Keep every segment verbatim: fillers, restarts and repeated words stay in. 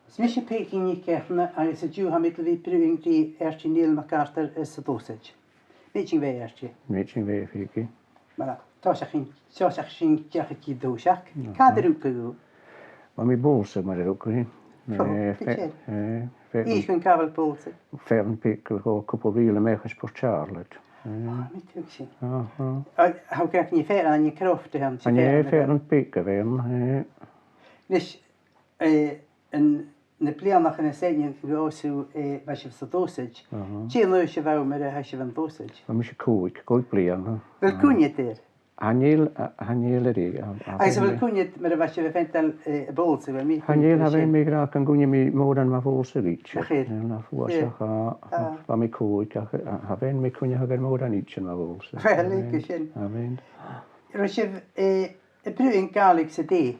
Is mise Peigi NicEachairne agus an-diugh tha mi a' dol a bhith a' bruidhinn ri Archie Neil MacArthur às an Dòsaid. Madainn mhath, Archie. Madainn mhath, Peigi. Mar a, tha sinn, tha sinn a' dol a dh'fheuchainn an toiseach. Càit an do rugadh tu? Bha mi Bòlsaig mar a rugadh mi. Ò, eh, bidh fe-, sin. Eh, fe-, Innis dhuinn càit a bheil Bòlsaig. Fearann beag, o, cupall mhìle a-mach às Port Charlotte. Eh. Ò, tha mi a' tuigsinn. Aha. Ò, tha thu ag ràdh gur e fearann, an e croft a th' ann, 's e An e fearann a bh' ann? Fearann beag a bh' ann, eh. Nis, eh, an, na bliadhnaichean a-nis, nuair a bha sibh, eh, bha sibh san Dòsaid. Aha. Dè an aois a bha thu nuair a thàinig sibh dhan Dòsaid? Bha mise còig, còig bliadhna. A bheil cuimhne agad air? Chan eil, a, chan eil a-riamh, a, a, Agus a bheil cuimhne agad nuair a bha sibh a' fantail, eh, a' Bhòlsaig, a bheil mi? Chan eil, tha mi ag ràdh gun cuimhnich mi mòran mu Bhòlsaig idir. Nach eil? Chan eil, nach eil, Yeah. ach, ach, Ah. bha mi còig, ach, a, tha mi cuimhneachadh mòran idir mu Bhòlsaig. Well, aidh, sin. Amen. An robh sibh, eh, a' bruidhinn Gàidhlig san taigh?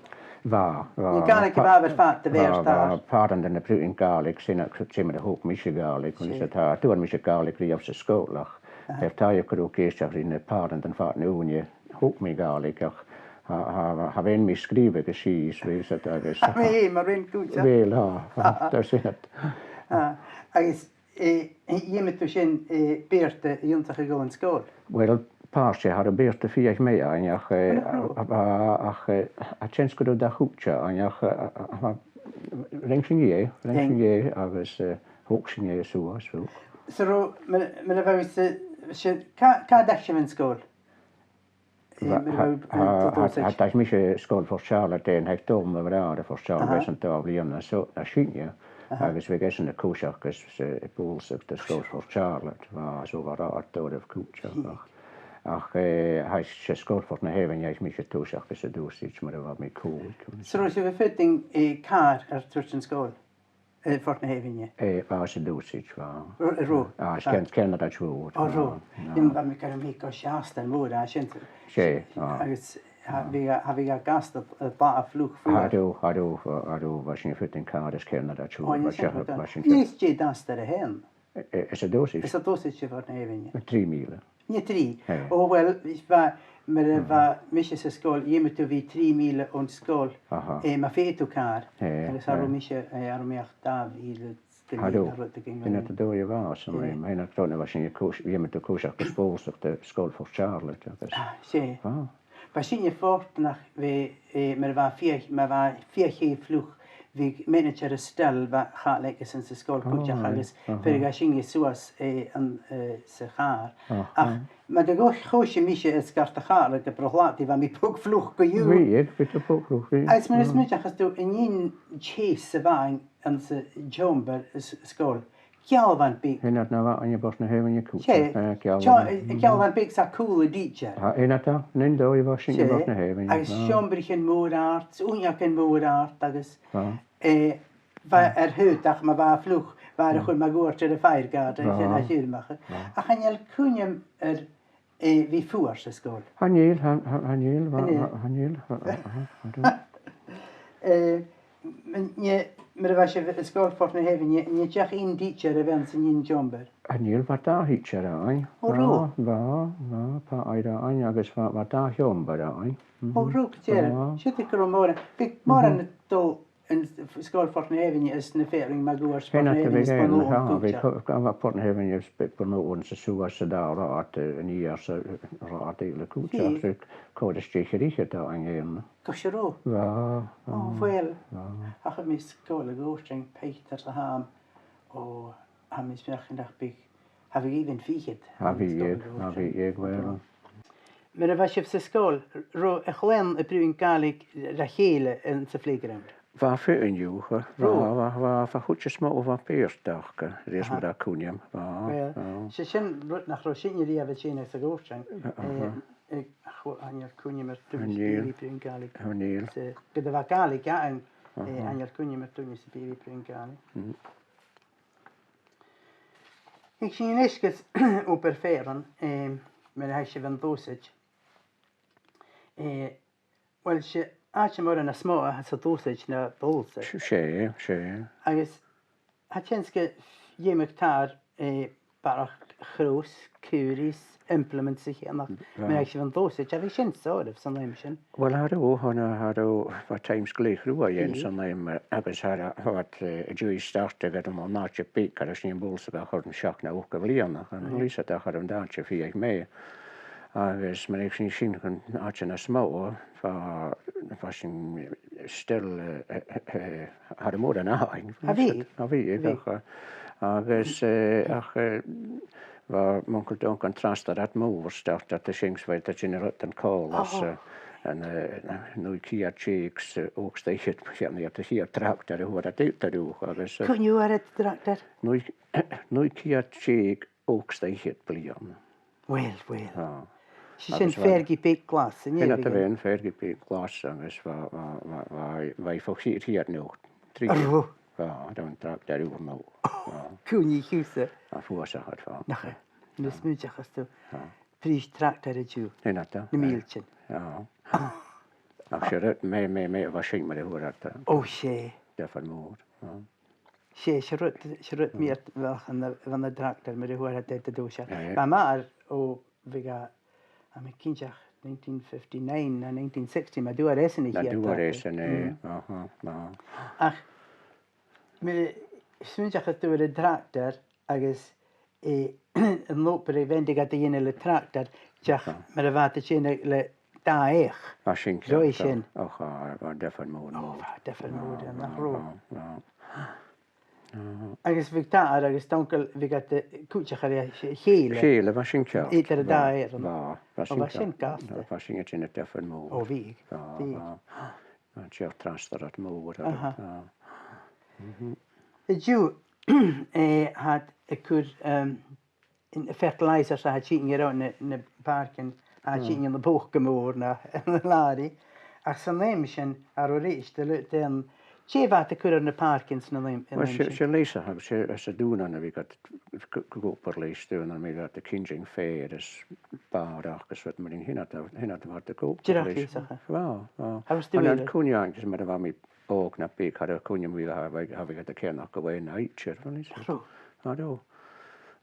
Bha, bha. An e Gàidhlig a bha ur pàrantan a' bruidhinn? Bha, bha, pàrantan a' bruidhinn Gàidhlig, sin a, sin mar a thog mise Gàidhlig, Sin. Nis, tha, fhuair mise Gàidhlig riamh san sgoil, ach Aha. air tàilleabh gun robh mi ag èisteachd ri na pàrantan fad na h-ùine, thog mi Gàidhlig, ach tha, tha, tha mi a' sgrìobhadh gu sìos, bha sin agus Tha mi mar sin cuideachd. Well, tha, tha, tha sin. Ah, agus, eh, dh'fheumadh tu sin, eh, beartas ionnsachadh a dhol dhan sgoil? Well, pàirt dheth, cha robh beartas fiadhaich math ann, ach, eh, An robh? a, a, ach, eh, a' tighinn gu robh dà chuid ann, ach, eh, a, a, a, rinn sinn dheth, rinn sinn Rinn. dheth, agus, eh, thog sinn e suas, so. So, ro-, mar, mar a bha sibh, sin, cà, cà 'n deach sibh dhan sgoil? Eh, Bha, mar a tha, bha, tha, tha, tha, tha, tha mise Sgoil Phort Charlotte, an taigh dom, mo bhràthair à Port Charlotte, Aha. bha esan dà bhliadhna, so, na sin e, Aha. agus bha esan a' coiseachd gus, eh, Bòlsaig do Sgoil Phort Charlotte, bha, so bha rathad dha-rìribh cuideachd, ach, ach, eh, tha, 's e Sgoil Phort na h-Abhainne a thàinig mise a-steach gus an Dòsaid mar a bha mi còig. So, an robh sibh a' faighinn, eh, càr air turas dhan sgoil? Eh, Phort na h-Abhainne. Eh, bha, san Dòsaid, bha. Ro-, ro-, Ah, 's bha. ceann, ceann an taigh mhòir. Ò, ro. Ah, Im, bha mi car mi gu seachd mòr, a sin. 'S e, ah. Agus, ha, bhiodh, ha, bhiodh e gasta, eh, bha a fliuch Cha fuar. robh, cha robh, cha robh, bha sinn a' faighinn càr às ceann an taigh mhòir. Ò, Bha nì sin sinn, bha bha. sin. Is dè an t-astar a th' ann? Eh, eh, is an Dòsaid. Is an Dòsaid sibh Phort na h-Abhainne? Trì mìle. Nì trì. Hè. Ò, well, is bha, mar a bha mise san sgoil, dh'fheumadh tu bhith trì mìle on sgoil, Aha. eh, ma feumadh tu càr. Hè, Agus cha robh hè. mise, eh, cha robh mi ach dà mhìle, Cha robh. Sin na dòigh a bha, so Hè. mi, mi na trona bha sin a' cùis-, dh'fheumadh tu coiseachd gus Bòlsaig do Sgoil Phort Charlotte agus Ah, 's e. Ah. Bha sinne fortanach bhith, eh, mar a bha fiadh-, mar a bha fiadh-chèidh fliuch, bhiodh manager an stail, bha a' chàil aigesan san sgoil cuideachd Ah, agus aha. bhiodh e a' seinn suas, eh, an, eh, sa chàr. Aha. Ach, mar a cho-, choisich mise is gart a chàr aig a' bhruthach, bha mi pog fliuch gu leòr. Bhiodh, bhiodh tu pog fliuch, bhiodh. Agus mar as Ah. miosa a chunnaic tu an aon chase a bha ann, anns a' chombar is sgoil. Gealbhan beag. Sin na bha ann am Port na h-Abhainne cuideachd. 'S e. Eh, gealbhan. Teo-, eh, gealbhan beag 's a' cùl an teacher. Ah, sin e, an aon dòigh a bha sin am Sin. Port na h-Abhainne. Agus Ah. seòmraichean mòra àrd, uinneagan mòra àrd, agus, Ah. eh, bha air aodach, ma bha e fliuch, bha e air a chur mun cuairt air a' fire guard, Ah. sin a' tiormachadh. Ah. Ach chan eil cuimhne agam air Eh, bhith fuar san sgoil. Chan eil, chan, chan, chan eil, bha, Chan eil. bha, chan eil, bha, bha, bha, bha. Eh, m-, nì, mar a bha sibh an sgoil Phort na h-Abhainne, nì, nì deach aon teacher a bhith anns an aon chombar? Chan eil, bha dà theacher ann. Ò, Bha, robh? bha, bha, bha aon ann agus bha, bha dà chombar ann. Ò, Mhm. robh, gu dearbh. Bha. Siud gu robh mòran. Bha mòran Mhm. a' dol an sgoil Phort na h-Abhainne is na fearainn mun cuairt Sin Phort na e, Abhainne bha is Bun Òun, bha, bha, cuideachd. bha, bha Port na h-Abhainne is Bun Òun 's a suas an dà rathad, eh, an iar 's an rathad eile cuideachd, Bha. so còrr is deich air fhichead a bh' ann. Gu dearbh? Bha, Ò, bha, uill. bha. Ach tha mi sgoil a' ghoirtean peitar sa ham. Ò, tha mi smaoineachadh nach biodh Tha bhiodh aon fichead. Tha bhiodh, tha bhiodh, uill. Mar a bha sibh san sgoil, an robh a' chlann a' bruidhinn Gàidhlig ri chèile anns a' phlayground? Bha feadhainn dhiubh, bha, Robh? bha, bha, bha, bha a' chuid as motha bha beaird aca, a rèir Aha. mar a chuimhnim, bha, Well, bha. 's e sin rud nach robh sinne riamh a' dèanamh sa ghàrradh. Aha. Eh, eh, ach, chan eil cuimhne agam air duine sam bith a' bruidhinn Gàidhlig. Chan eil. 'S e, ged a bha Gàidhlig ann, eh, Aha. chan eil cuimhne agam air duine sam bith a' bruidhinn Gàidhlig. Mm. Thig sinn a-nis gus obair fearainn, eh, mar a tha sibh an Dòsaid. Eh, uill, 's e àite mòran nas motha a th' anns an Dòsaid na Bòlsaig. 'S e, 's e. Agus tha teans gu feumadh tu, eh, barrachd chrodh, caoraich, implements a cheannach. Mar a bha sibh an dòchas, a bheil sin sònraichte san àm sin? Well, cha robh, cha robh, cha robh, bha times glè chruaidh ann san àm, agus cha robh, bha, eh, an dèidh start a bh' air an àite beag, cha robh sinn am bolsa a chur an seachd no ochd a bhliadhna, an least a chur an dàit a bhith aig mi. Agus mar a bha sinn sin chun àite nas motha, bha, bha sinn still, eh, eh, eh, cha robh mòran againn. A bheil? A bheil, bha. Agus, eh, ach, eh, bha m' uncail Dòmhnall an tràstar at mòr start at a sings bha iad a' dèanamh rudan còmhla, eh, an, eh, naoi ceud deug 's ochd 's dà fhichead, bha iad a' chiad tractar a fhuair iad, agus, eh, cuine fhuair iad tractar? Naoi, naoi ceud deug ochd 's dà fhichead bliadhna. Well, well. Ah. 'S e sin fear gu beag glas, an e? Sin a bha fear gu beag glas agus bha, bha, bha, bha, bha fo chiad, chiad no trì. Arú. Bha, an tractar ùr no. Cuine thusa. A fuasach ar fad. Nach e. Nuair a smaoinicheas tu. Prìs tractar an-diugh. Sin e. Na mìltean. Ah. Ach 's e rud, mi, mi, mi, bha sin mar a fhuair iad. Ò, 's e. Diofar mòr. Ah. 'S e, 's e rud, 's e rud mìorbhaileach a bh' ann an, bh' ann an tractar mar a fhuair iad an toiseach. Aye. Bha m' athair, o, bha e, tha mi cinnteach, nineteen fifty-nine no nineteen sixty, ma dh'fhuair esan a' chiad tractar. Ma dh'fhuair esan e, aha, aha. Ach, mi, smaoinicheas tu air an tractar agus, eh, an obair a bh' aig an duine a' dèanamh le tractar, ach mar a bha iad a' dèanamh le dà each. Bha sin ceart. Roimhe sin. Och, bha diofar mòr. Ò, bha diofar mòr, nach robh? Bha, bha, bha. Agus bhiodh d' athair agus d' uncail, bhiodh iad a' cuideachadh a chèile. Chèile, bha sin ceart. Eadar an dà ear. Bha, bha sin ceart. Bha sin a' dèanamh diofar mòr. Ò, bhiodh. Bha, bhiodh. Bha. An seo trasnarad mòr, aha. An-diugh, eh, tha iad a' cur, um, an fertilizer sa tha iad a' tighinn air na, na pàircean, tha iad a' tighinn anns na pocannan mòra, na, na làraidhean. Ach san àm sin, a-rithist, a' lùib den, dè bha iad a' cur air na pàircean san àm, an àm sin? Well, 's e, 's e leigheas a th' aca, 's e, 's e Dùnan a bhiodh iad ag, ag, ag obair leis, Dùnan, bhiodh iad a' cinntinn feur is bàrr agus rud mar sin, sin a bha, sin a bha iad ag obair leis. Dìreach leigheas a th' aca. Bha, bha. Agus an cuimhne agam, mar a bha mi òg no beag, cha robh cuimhne agam, bha, bha, bha iad a' ceannach gu bheil na idir, bha leigheas. Cha robh. Cha robh.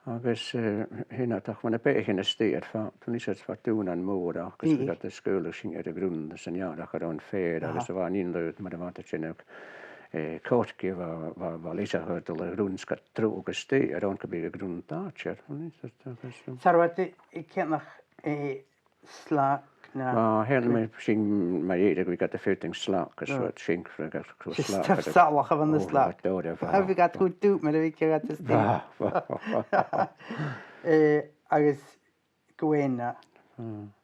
Agus, eh, sin a th' aca, bha na beathaichean a-staigh air fad, bha leigheas, bha Dùnan mòr, agus bhiodh iad a' sgaoileadh sin air a' ghrunnd san earrach airson feur, agus a bha an aon rud mar a bha iad a' dèanamh, eh, coirce, bha, bha, bha leigheas a' dol a ghrunnd sgàth a' trobhad a-staigh, airson gum biodh a' ghrunnd dàidsear, bha leigheas, agus, um, 's ann a bha iad a' ceannach, eh, slag, no. Ah, tha mi a' smaoineachadh gu bheil iad a' faighinn slag, agus rud sin, agus slag. Salach a bh' ann an slag. Ò, bha. Bhiodh iad cho dubh mar a bhiodh iad a-staigh. Bha, bha, bha. Eh, agus guana.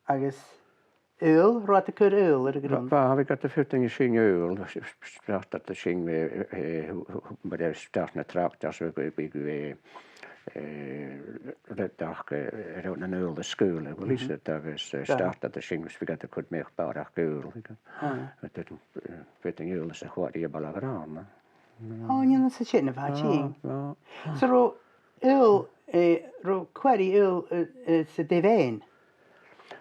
Agus ubhal, robh iad a' cur ubhal air a' ghrunnd? Bha, bhiodh iad a' faighinn sin ubhal, s-, s-, start a' sin, eh, eh, mar a start na tractors, bhiodh, bhiodh, bhiodh, eh, eh, rud aca, eh, airson an ubhal a sgaoileadh, bha leigheas, agus, eh, start a' sin, bhiodh iad a' cur meadhan bàrr aca ubhal, bhiodh iad, eh, faighinn ubhal às a' chuairt a' bhaile a' ghràin. Ò, nì, 's e sin a bha sin. Ah, ah. So robh ubhal, eh, robh cuireadh ubhal, eh, eh, san taigh fhèin?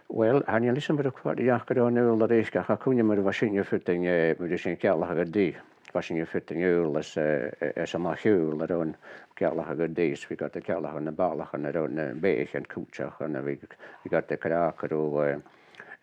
Well, chan eil fhios agam an robh cuireadh aca airson ubhal a-rithist, ach tha cuimhne agam mar a bha sinne a' faighinn, eh, mar a bha sinne a' gealachadh an taighe. Bha sinne a' faighinn ubhal às, eh, às an ath-shùil airson gealachadh an taighe, 's bhiodh iad a' gealachadh na ballachan airson na beathaichean cuideachd, a bhiodh, bhiodh iad a' cur aca ro, eh,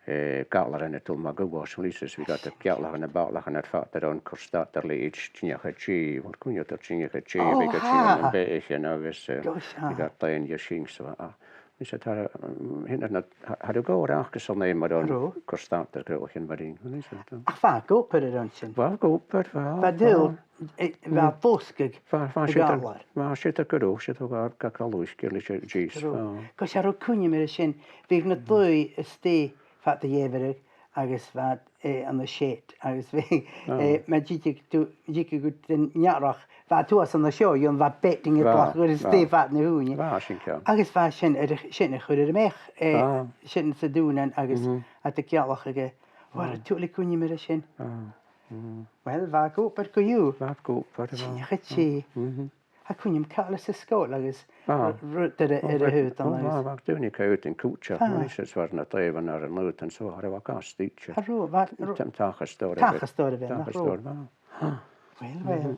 eh, galaran a' dol mun cuairt, bha leigheas, bhiodh iad a' gealachadh na ballachan air fad airson cur stad air leithid tinneach a' tighinn, bha cuimhne agam air tinneach a' tighinn, bhiodh iad a' tighinn nam beathaichean agus, eh, bhiodh iad a' dèanamh sin, so, ah, leigheas, tha, mm, sin na, tha, tha rud gòrach aca san àm airson cur stad air gnothaichean mar sin, bha leigheas, tha. Ach bha iad ag obair airson sin? Bha iad ag obair, bha, bha. Bha dùil, eh, bha iad a' losgadh na galaran. Bha, bha, 's e, bha, 's e, tha gu robh, 's e, tha gu, gu, gu losgadh leis a' dithis, bha. Gus an robh cuimhne agam air sin, bhiodh na daoine a-staigh fad a' gheamhraidh agus bha iad, eh, ann an shed, agus bha, eh, ma dh'fhaodadh tu, dh'fhaodadh tu an earrach, bha iad shuas an seo, dhen bha bedding a' dol a chur a-staigh fad na h-ùine. Bha, sin ceart. Agus bha sin air, sin a' cur air a-mach, eh, sin san Dùnan agus iad a' gealachadh aige. Bha, tha cuimhne agam air sin. Well, bha iad ag obair co-dhiù. Bha iad ag obair, bha. Sin a' chiad tè. Tha cuimhne agam càil às an sgoil agus ru-, rudan air a, air a thoirt ann agus. Bha, bha, daoine a' coimhead cuideachd, bha leigheas, is bha na daoine air an aodann, so cha robh e gu stitcher. Cha robh, bha, ro-, tachas dòigh a bh' ann. Tachas dòigh a bh' ann, nach robh? Tachas dòigh a bh' ann. Well, well.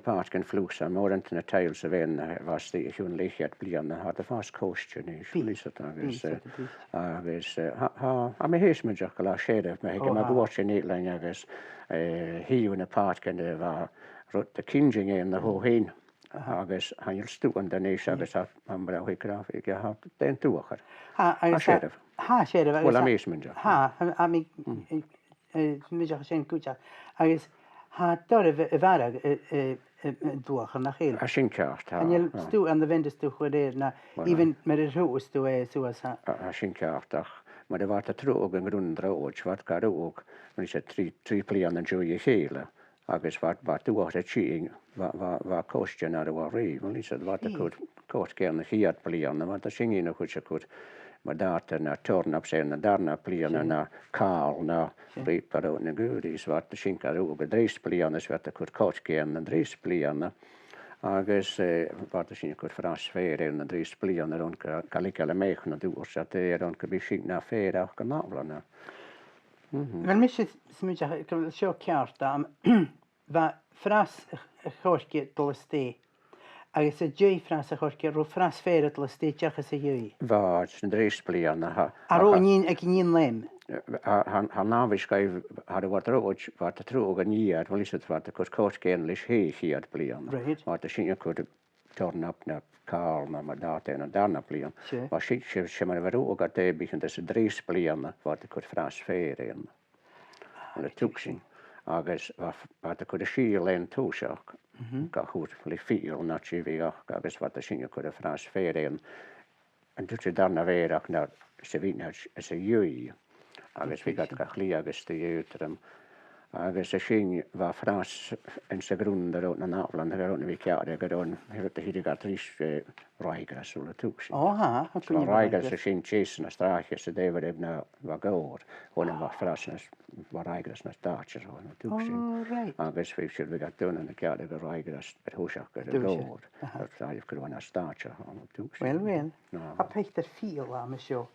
pàircean fliuch, 's e mòran de na tiles a bh' ann, eh, bha a-staigh o chionn leth-cheud bliadhna, tha iad a' fàs coisde a-nis, bha. Bha, bha, bha. Agus, eh, agus, eh, tha, tha, tha mi fhìn a' smaoineachadh gu bheil e seirbh, ma thèid mi gu àite eile agus, eh, chì thu na pàircean a bha rud a' cinntinn ann a-riamh. Agus chan eil stuth ann a-nis agus tha, tha am broinn grafaic, tha, tha e an t-uachdar. Tha, agus tha, tha seirbh. Tha seirbh, agus tha, tha mi, eh, eh, smaoineachadh sin cuideachd. Agus tha doras a' mharbhaidh, eh, eh, eh, an t-uachdar, nach eil? Tha sin ceart, tha. Chan eil stuth ann a bheireas tu a chur air, no even mura throbhas tu e suas, tha. Tha, tha sin ceart, ach mar a bha iad a' truagadh an grunn an-dràsta, bha iad ga ruagadh, mar a tha trì, trì bliadhna an dèidh a chèile. Agus bha, bha an t-uachdar a' tighinn, bha, bha, bha coisde na robh a-riamh. Bhuel, is e, bha iad a' cur coisde gun a' chiad bhliadhna, bha iad a' sìneadh a' chuid a' cur, mar a tha, na turnips air an dàrna bliadhna, na càl, na rìp air an dàrna, is bha iad sin ga ruagadh an treas bliadhna, is bha iad a' cur coisde gun an treas bliadhna. Agus, eh, bha iad sin a' cur fras feur air an treas bliadhna, airson gu, gu leigeil a-mach na dùthcha, 's iad airson gum bi sin na feur aca gu na bliadhna. Bheil mise a' smaoineachadh gu bheil seo ceart, am, bha fras a' choirce a' dol a-staigh, agus an dèidh fras a' choirce, robh fras feur a' dol a-staigh dìreach às a dhèidh. Bha, san treas bliadhna, tha. An robh an nighean, aig an nighean leam? Tha, tha, tha an àbhaist dhaibh, cha robh iad ro, bha iad a' truagadh an iar, bhuel, is iad, bha iad a' cur coisde gun leis a' chiad bhliadhna. Right. Bha iad sin a' cur turnip no càl no mar a tha, an dàrna bliadhna. Seadh. Bha sin, 's e, 's e mar a bha an ruagadh, dè bhiodh ann san treas bliadhna, bha iad a' cur fras feur ann. An tuigsinn. Agus bha, bha iad a' cur an sìol ann an toiseach, ga chur le fidheall no dè bhiodh aca, agus bha iad sin a' cur am fras feur ann an dèidh dàrna mheur, ach na, sa mhìos, às a dhèidh. Agus bhiodh iad ga chleachdadh agus dè th' ann. Agus an sin, bha fras anns a' ghrunnd airson na h-aibhlean, airson a bhith ceàrr, airson, airson a thighinn ga dhriaghladh, eh, ryegrass, a bheil thu a' tuigsinn. Ò, tha, tha. So ryegrass, an sin tè na stàice, 's e dè bha air na bha gòrach, bhon a bha fras na, bha ryegrass na stàite, a bheil thu a' tuigsinn. Ò, right. Agus bha sibh, bhiodh iad a' dèanamh na ceàrr airson ryegrass, air thoiseach air a' ghòrach. Aha. Air sàillibh gun robh na stàite, a bheil thu a' tuigsinn. Well, well. No. Tha pictiuir fidheall ann an seo.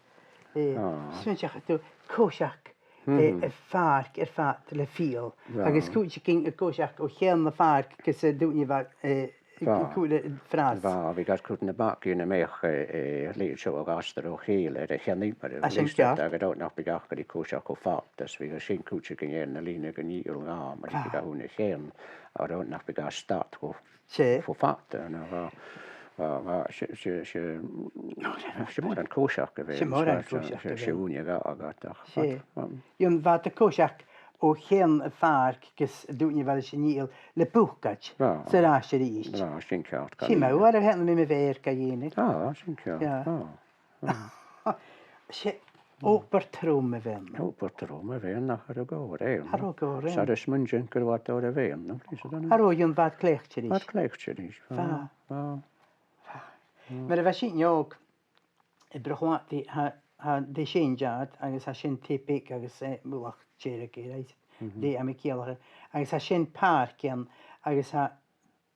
Eh, smaoinich thu, coiseachd, eh, a' phàirc air fad le fidheall. Agus cuideigin a' coiseachd o cheann na pàirc gus an dùin a bha, eh, cùl fras. Bha, bhiodh iad a' cur na bagaidhean a-mach, eh, eh, leithid seo a dh'astar o chèile air a' cheann-iomair. Tha sin ceart. Agus airson nach biodh aca ri coiseachd cho fada, is bhiodh sin cuideigin a' dèanamh na lìne gun fhidheall, mar a bhiodh iad a' cur na cheann, airson nach biodh e a' stad cho, cho fada, no, bha. bha, bha, 's e, 's e, 's e, 's e mòran coiseachd a bh' ann, 's e mòran coiseachd a bh' ann. 'S e ùine a bh' agad ach. 'S e. Bha, bha. Dh'fheumadh tu coiseachd o chionn a' phàirc gus an dùin a bha leis an fhidheall le bucaid. Bha. 'S air ais a-rithist. Bha, sin ceart. 'S e, ma bha, a bheil mi, mi fhèin ga dhèanamh. Ah, sin ceart. Yeah. Ah. 'S e obair throm a bh' ann. Obair throm a bh' ann, ach cha robh gòrach ann. Cha robh gòrach ann. 'S a-rithist, smaoinich gun robh iad a' dol a bhith ann, no, bhris a' dol. Cha robh, dh'fheumadh iad cleachdte ris. Bha iad cleachdte ris, bha. Bha. Bha. Bha. Mm. Mar a bha sinn òg, a' bruidhinn, tha, tha, tha sin deas, agus tha sin taigh beag agus, eh, mullach dearg air, right? Mhm. Dè tha mi a' ciallachadh. Agus tha sin pàirc ann, agus tha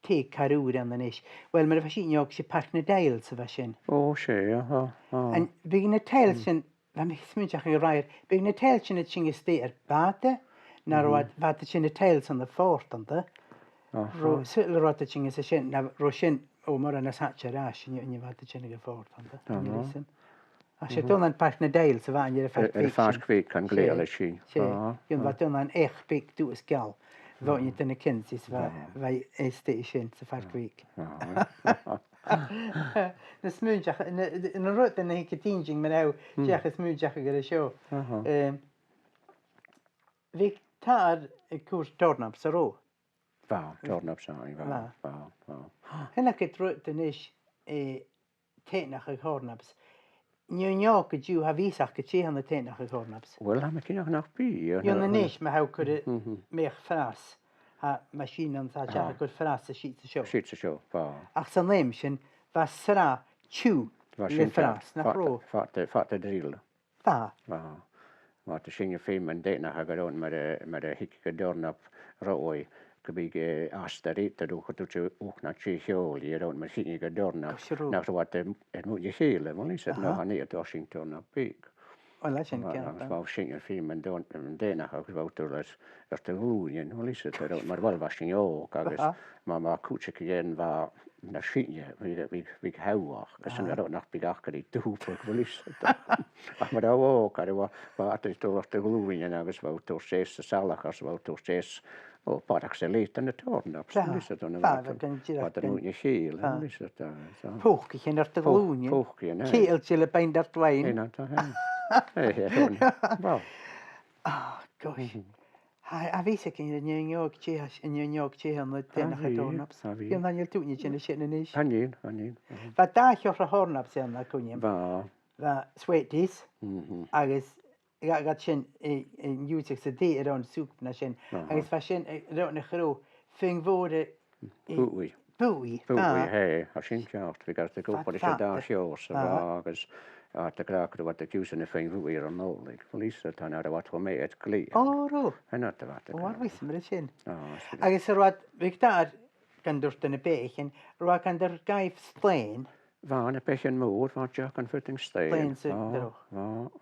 taigh car ùr ann a-nis. Uill, mar a bha sinn òg, 's e Pàirc nan Tiles a bha sin. Ò, 's e, aha, aha. An, bhiodh na tiles sin, bha mi a' smaoineachadh gu robh, bhiodh na tiles sin a' tighinn a-steach air bàta, no robh, bha iad a' tighinn, na tiles anns a' phort, an do? Aha. Robh, saoil, robh iad a' tighinn às a sin, no robh sin, ò, mòran nas fhaide air ais, an, an, bha iad a' tighinn gu phort, an do? Aha. An e sin? Ach 's e, mhm, dol ann am Pàirc nan Tiles a bha ann air a' phàirc bheag. Air a' phàirc bheag, an glèidheadh sinn. 'S e, aha, dheigheadh, aha, iad ann an each beag dubh is geal. Bha, mhm, iad ann an Kinsey's, bha, aha, bha e a-staigh an sin sa phàirc bheag. Aha. Na smaointeach, na, na rudan a thig gu d' inntinn mar a tha, hmm, dìreach a' smaoineachadh air a seo. Aha. Em, bhiodh tu air a cur turnips, an robh? Bha, turnips, aye, bha, bha, bha. Bha. Chan eil agad rud a-nis, eh, teicneachadh turnips. Nì, nì, gu dè tha fios agad dè th' ann an teicneachadh turnips? Uill, tha mi cinnteach nach bi, eh, dìreach a-nis, ma tha thu a' cur, mhm, meadhan fras, tha machine ann a tha, ah, a' cur fras an siud 's an seo. Siud 's an seo, bha. Ach san àm sin, bha srath tiugh le fras, nach robh? Fad, fad, fad an drill. Bha. Bha. Bha, tha sin feumail an teicneachadh gun robh, mar a, mar a thigeadh an turnip roimhe, gum biodh e às an taigh, tha thu a' cur, tha thu a' cur uair no trì cheòil air, mar a thigeadh an turnip. Gu sìorraidh. Nach robh iad air, air muin a chèile, mar a leis, aha, no chan eil iad sin turnip beag. Uill, tha sin ceart. Bha, bha sin feumail an turn-, an teicneachadh agus bha thu air, air do ghlùinean, mar a leis, mar a bha sinn òg, agus, aha, ma, ma cuideachd a dhèanadh, bha na sinne, bhiodh, bhiodh, bhiodh e teth, agus sin, ah, an rud nach biodh aca ri dùbladh, bheil fhios agad. Ach mar a bha, car a bha, bha iad a' dol air do ghlùinean agus bha iad a' toirt sìos an salachar, bha iad a' toirt sìos, o, barrachd 's a leithid de na turnips, bheil fhios agad, bha, bha, bha iad air muin a chèile, bheil fhios agad, so. Pòcaidhean air do ghlùinean. Pò-, pòcaidhean, aye. Cèilidh le binder twine. Aye, na, tha, aye. Aye, aye, aye. Bha. Ah, gosh. Mhm. Tha, tha fhios agam, nì, nì, nì, nì, an teicneachadh turnips. Tha, bha. Chan eil duine a' dèanamh sin a-nis. Chan eil, chan eil. Mhm. Bha dà sheòrsa turnips ann, tha cuimhne agam. Bha. Bha sweeties, mhm, agus ghabh, ghabh sin, eh, eh, an t-uisge 's an taigh air an sùgh na sin. Aha. Agus bha sin, eh, air an crodh, fèin mhòr, eh, Buaidh. Buaidh, buaidh, ah. Tha, tha sin ceart, bha iad ag obair leis an dà sheòrsa, ah, agus, ah, tha iad ag ràdh gun robh iad ag ùsaideadh na fèin-bhuaidh air an Nollaig. Bheil fhios agad, tha, an robh iad cho math air gleidheadh. Ò, robh. Tha, na, tha, tha. Ò, bha fhios agam air sin. Ah, is. Agus an robh iad, bha iad gan toirt dha na beathaichean, an robh iad gan toirt dhaibh slèan? Bha, na beathaichean mòr, bha iad gan toirt dhaibh slèan. Slèan, sin, bha, an robh?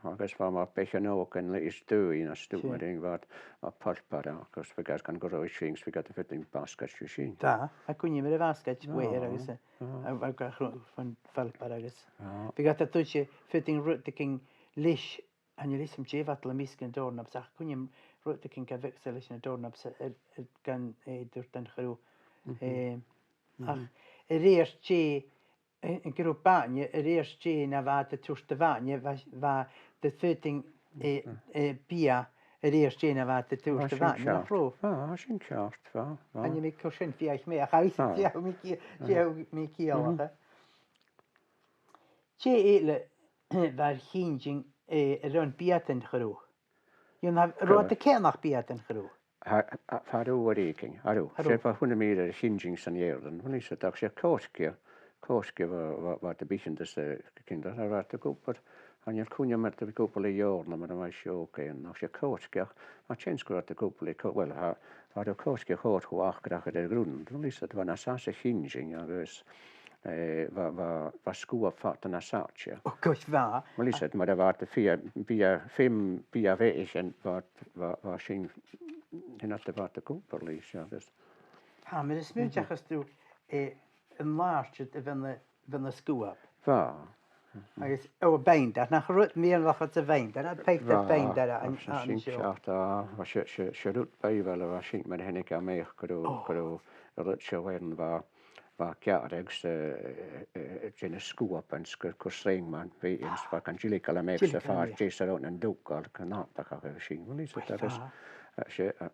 Bha, agus bha, bha beathaichean òga leis an dòigh, na stuth mar sin, bha iad a' pulpar agus bha iad gan cur ris an sin, bha iad a' faighinn basgaid ris an sin. Tha, tha cuimhne agam air a' bhasgaid, ah, bhuaithe agus, eh, ah, a, a, a, chru-, fan pulpar agus. Ah. Bha iad a' toirt, eh, faighinn rudeigin leis, chan eil fhios agam dè bha iad a' measgadh nan turnips, ach cuimhne agam rudeigin gu bheil fhios leis na turnips, eh, eh, gan, eh, toirt dhan chrodh. Mhm. Eh, ach, mhm, a rèir dè, eh, gun robh bainne, a rèir dè na bha iad a' toirt do bhainne, bha, bha iad a' faighinn, eh, eh, biadh, a rèir dè na bha iad a' toirt do bhainne, nach robh? Bha, sin ceart, bha, bha. Chan eil mi a' cur sin fiadhaich mi, ach tha fhios, ah, dè tha mi a' ci-, dè tha mi a' ciallachadh. Mhm. Dè eile bha a' cinntinn, eh, airson biadh dhan chrodh? An robh iad a' ceannach biadh dhan chrodh? Tha, tha, tha, cha robh air èiginn, cha robh. Cha robh. 'S e, bha, chunnaic mi air a' chinntinn san Èirinn, bheil fhios agad, 's e coirce, coirce a bha, bha, bha iad a' bitheann às a' chinntinn, bha iad ag obair, chan eil cuimhne agam iad a bhith ag obair le eòrna mar a bha seo againn, ach 's e coirce, ach tha seans gun robh iad ag obair le co-, uill, tha, cha robh coirce a' chòir cho acrach air a' ghrunnd, bheil fhios agad, bha e nas fhasa a chinntinn agus eh, bha, bha, bha sguab fada nas fhaide. Ò, gosh, bha. Bheil fhios agad, mar a bha iad a' fighe-, biadh, feum, biadh bheathaichean, bha, bha, bha sin, sin iad a bha iad ag obair leis, agus. Tha, mar a smaointicheas tu, eh, an làrtad a bha na, bha na sguab. Bha. Agus, ò, binder, nach robh rud mìorbhaileach anns a' bhinder, a' peic de binder, an, an seo. Bha, bha, 's e, 's e, 's e rud mìorbhaileach a bha sin, mar a thàinig e a-mach gun robh, gun robh an rud seo air an bha, bha gearradh 's, eh, eh, eh, dèanamh sguaban 's gu, gu sreang mun bheatha, 's bha gan tilgeil a-mach 's a' fàs deas air an togail, gun nàdachadh sin, bheil fhios agad, agus, eh, 's e, eh,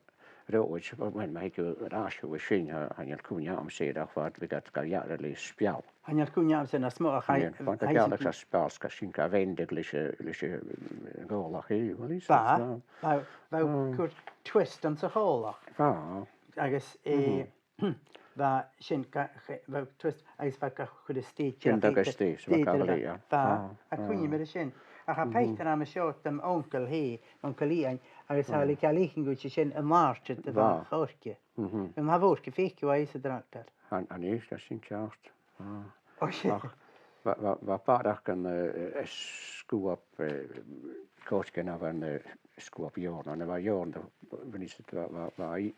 rud, well, ma thig thu air ais bho sin, eh, chan eil cuimhne agamsa ach bha, bhiodh iad ga ghearradh le speal. Chan eil cuimhne agamsa nas motha, ach bha iad ga ghearradh le speal, 's gun sin ga bhendeadh leis a', leis a', eh, gobhlach, bheil fhios agad. Bha, bha, bha cur twist anns a' chobhlach. Bha. Agus, eh, bha sin ga, ga, bha twist, agus bha ga chur a-staigh, sin dìreach a-staigh, 's bha ga, bha, tha cuimhne agam air sin. Ach tha pictiuir agam an seo dom uncail fhèin, Uncail Iain, agus tha e a' leigeil leinn gu sin an-àirde de bhon choirce. An, tha e a' faireachdainn fhèin gu bhith san tractar. An, an e, tha sin ceart. Ah. Ò, sin. Ach bha, bha, bha barrachd ann, eh, eh, sguab, eh, coirce na bha ann, eh, sguab eòrna, na bha eòrna, bha, bha, bha, bha i,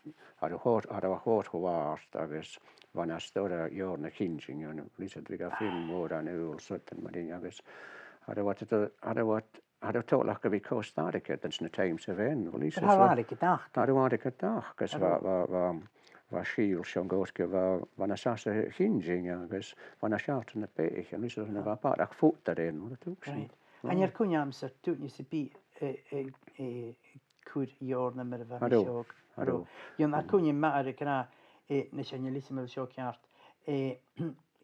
air a chòir, air a chòir cho àrd agus bha na stoir eòrna a' cinntinn, bheil fhios agad, bhiodh e a' faighinn mòran ùine 's rudan mar sin agus air a bha, air a bha, air a tha tòrr aca a bhith cosg airgead anns na times a bh' ann, bheil fhios agad. Tha airgead aca. Tha airgead aca, agus bha, bha, bha, bha sìol seo an coirce, bha, bha na seasamh a' cinntinn agus bha na seasamh na beathaichean, bheil fhios agad, na bha barrachd fodair ann, mar a thuigeas tu. Right. Chan eil cuimhne agamsa air duine sam bith, eh, eh, eh, cur eòrna mar a bha mi seo. Ach tha cuimhne agam air a ràdh, eh, nis chan eil fhios agam a bheil seo ceart, eh,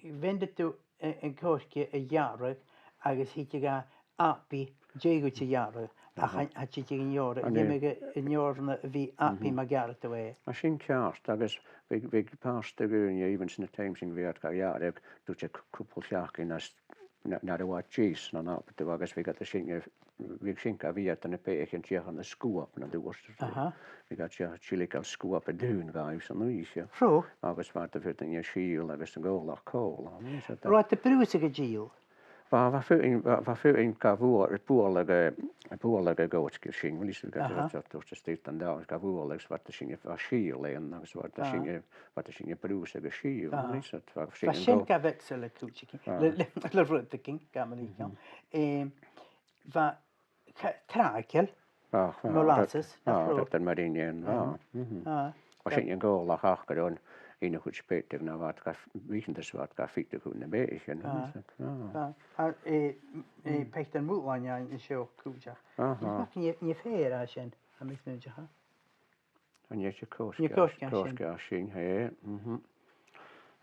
bhendeadh tu, eh, an coirce a ghearradh agus thigeadh e abaich dè ghuth a ghearradh, ach chan, cha tigeadh an eòrna, dh'fheumadh an eòrna a bhith abaich ma ghearradh tu e. Tha sin ceart, agus bhiodh, bhiodh pàirt de dhaoine, even sna times sin, bhiodh iad ga ghearradh, dùirt e, cu-, cupall sheachdain às na, na robh iad deiseil, no, no, agus bhiodh iad a' sin, eh, bhiodh sin ga bhith aig na beathaichean dìreach ann an sguab, no, dùirt e. Bhiodh iad dìreach a' tilgeil sguab a dhùin dhaibh san oidhche. True. Agus bha iad a' faighinn an sìol agus an gobhlach còmhla, bheil fhios agad. An robh iad a' brùthadh an sìl? Bha, bha feadhainn, bha, bha feadhainn ga bhua-, bualadh, eh, bualadh an coirce sin, bheil fhios agad, a' toirt a-steach dhan domhan, ga bhualadh, 's bha iad a' sin, bha sìol ann, agus bha iad a' sin, bha iad a' sin a' brùthadh an sìl, bheil fhios agad, bha sin, bha sin ga mhixeadh le cuideigin, le, le, le rudeigin, gabh mo leisgeul. Em, bha ca-, tràigeil, molasses, nach robh? Bha, bha, bha. Bha sin an gobhlach aca, an, an cuid peata, no, bha iad ga f-, bha iad ga fiteadh chun na beathaichean, bheil fhios agad. Bha, eh, eh, peata mhulainean an seo cuideachd. Nì, nì fear a tha sin, tha mi a' smaoineachadh. An e sin coirce? Nì coirce a tha sin. Coirce a tha sin, hè.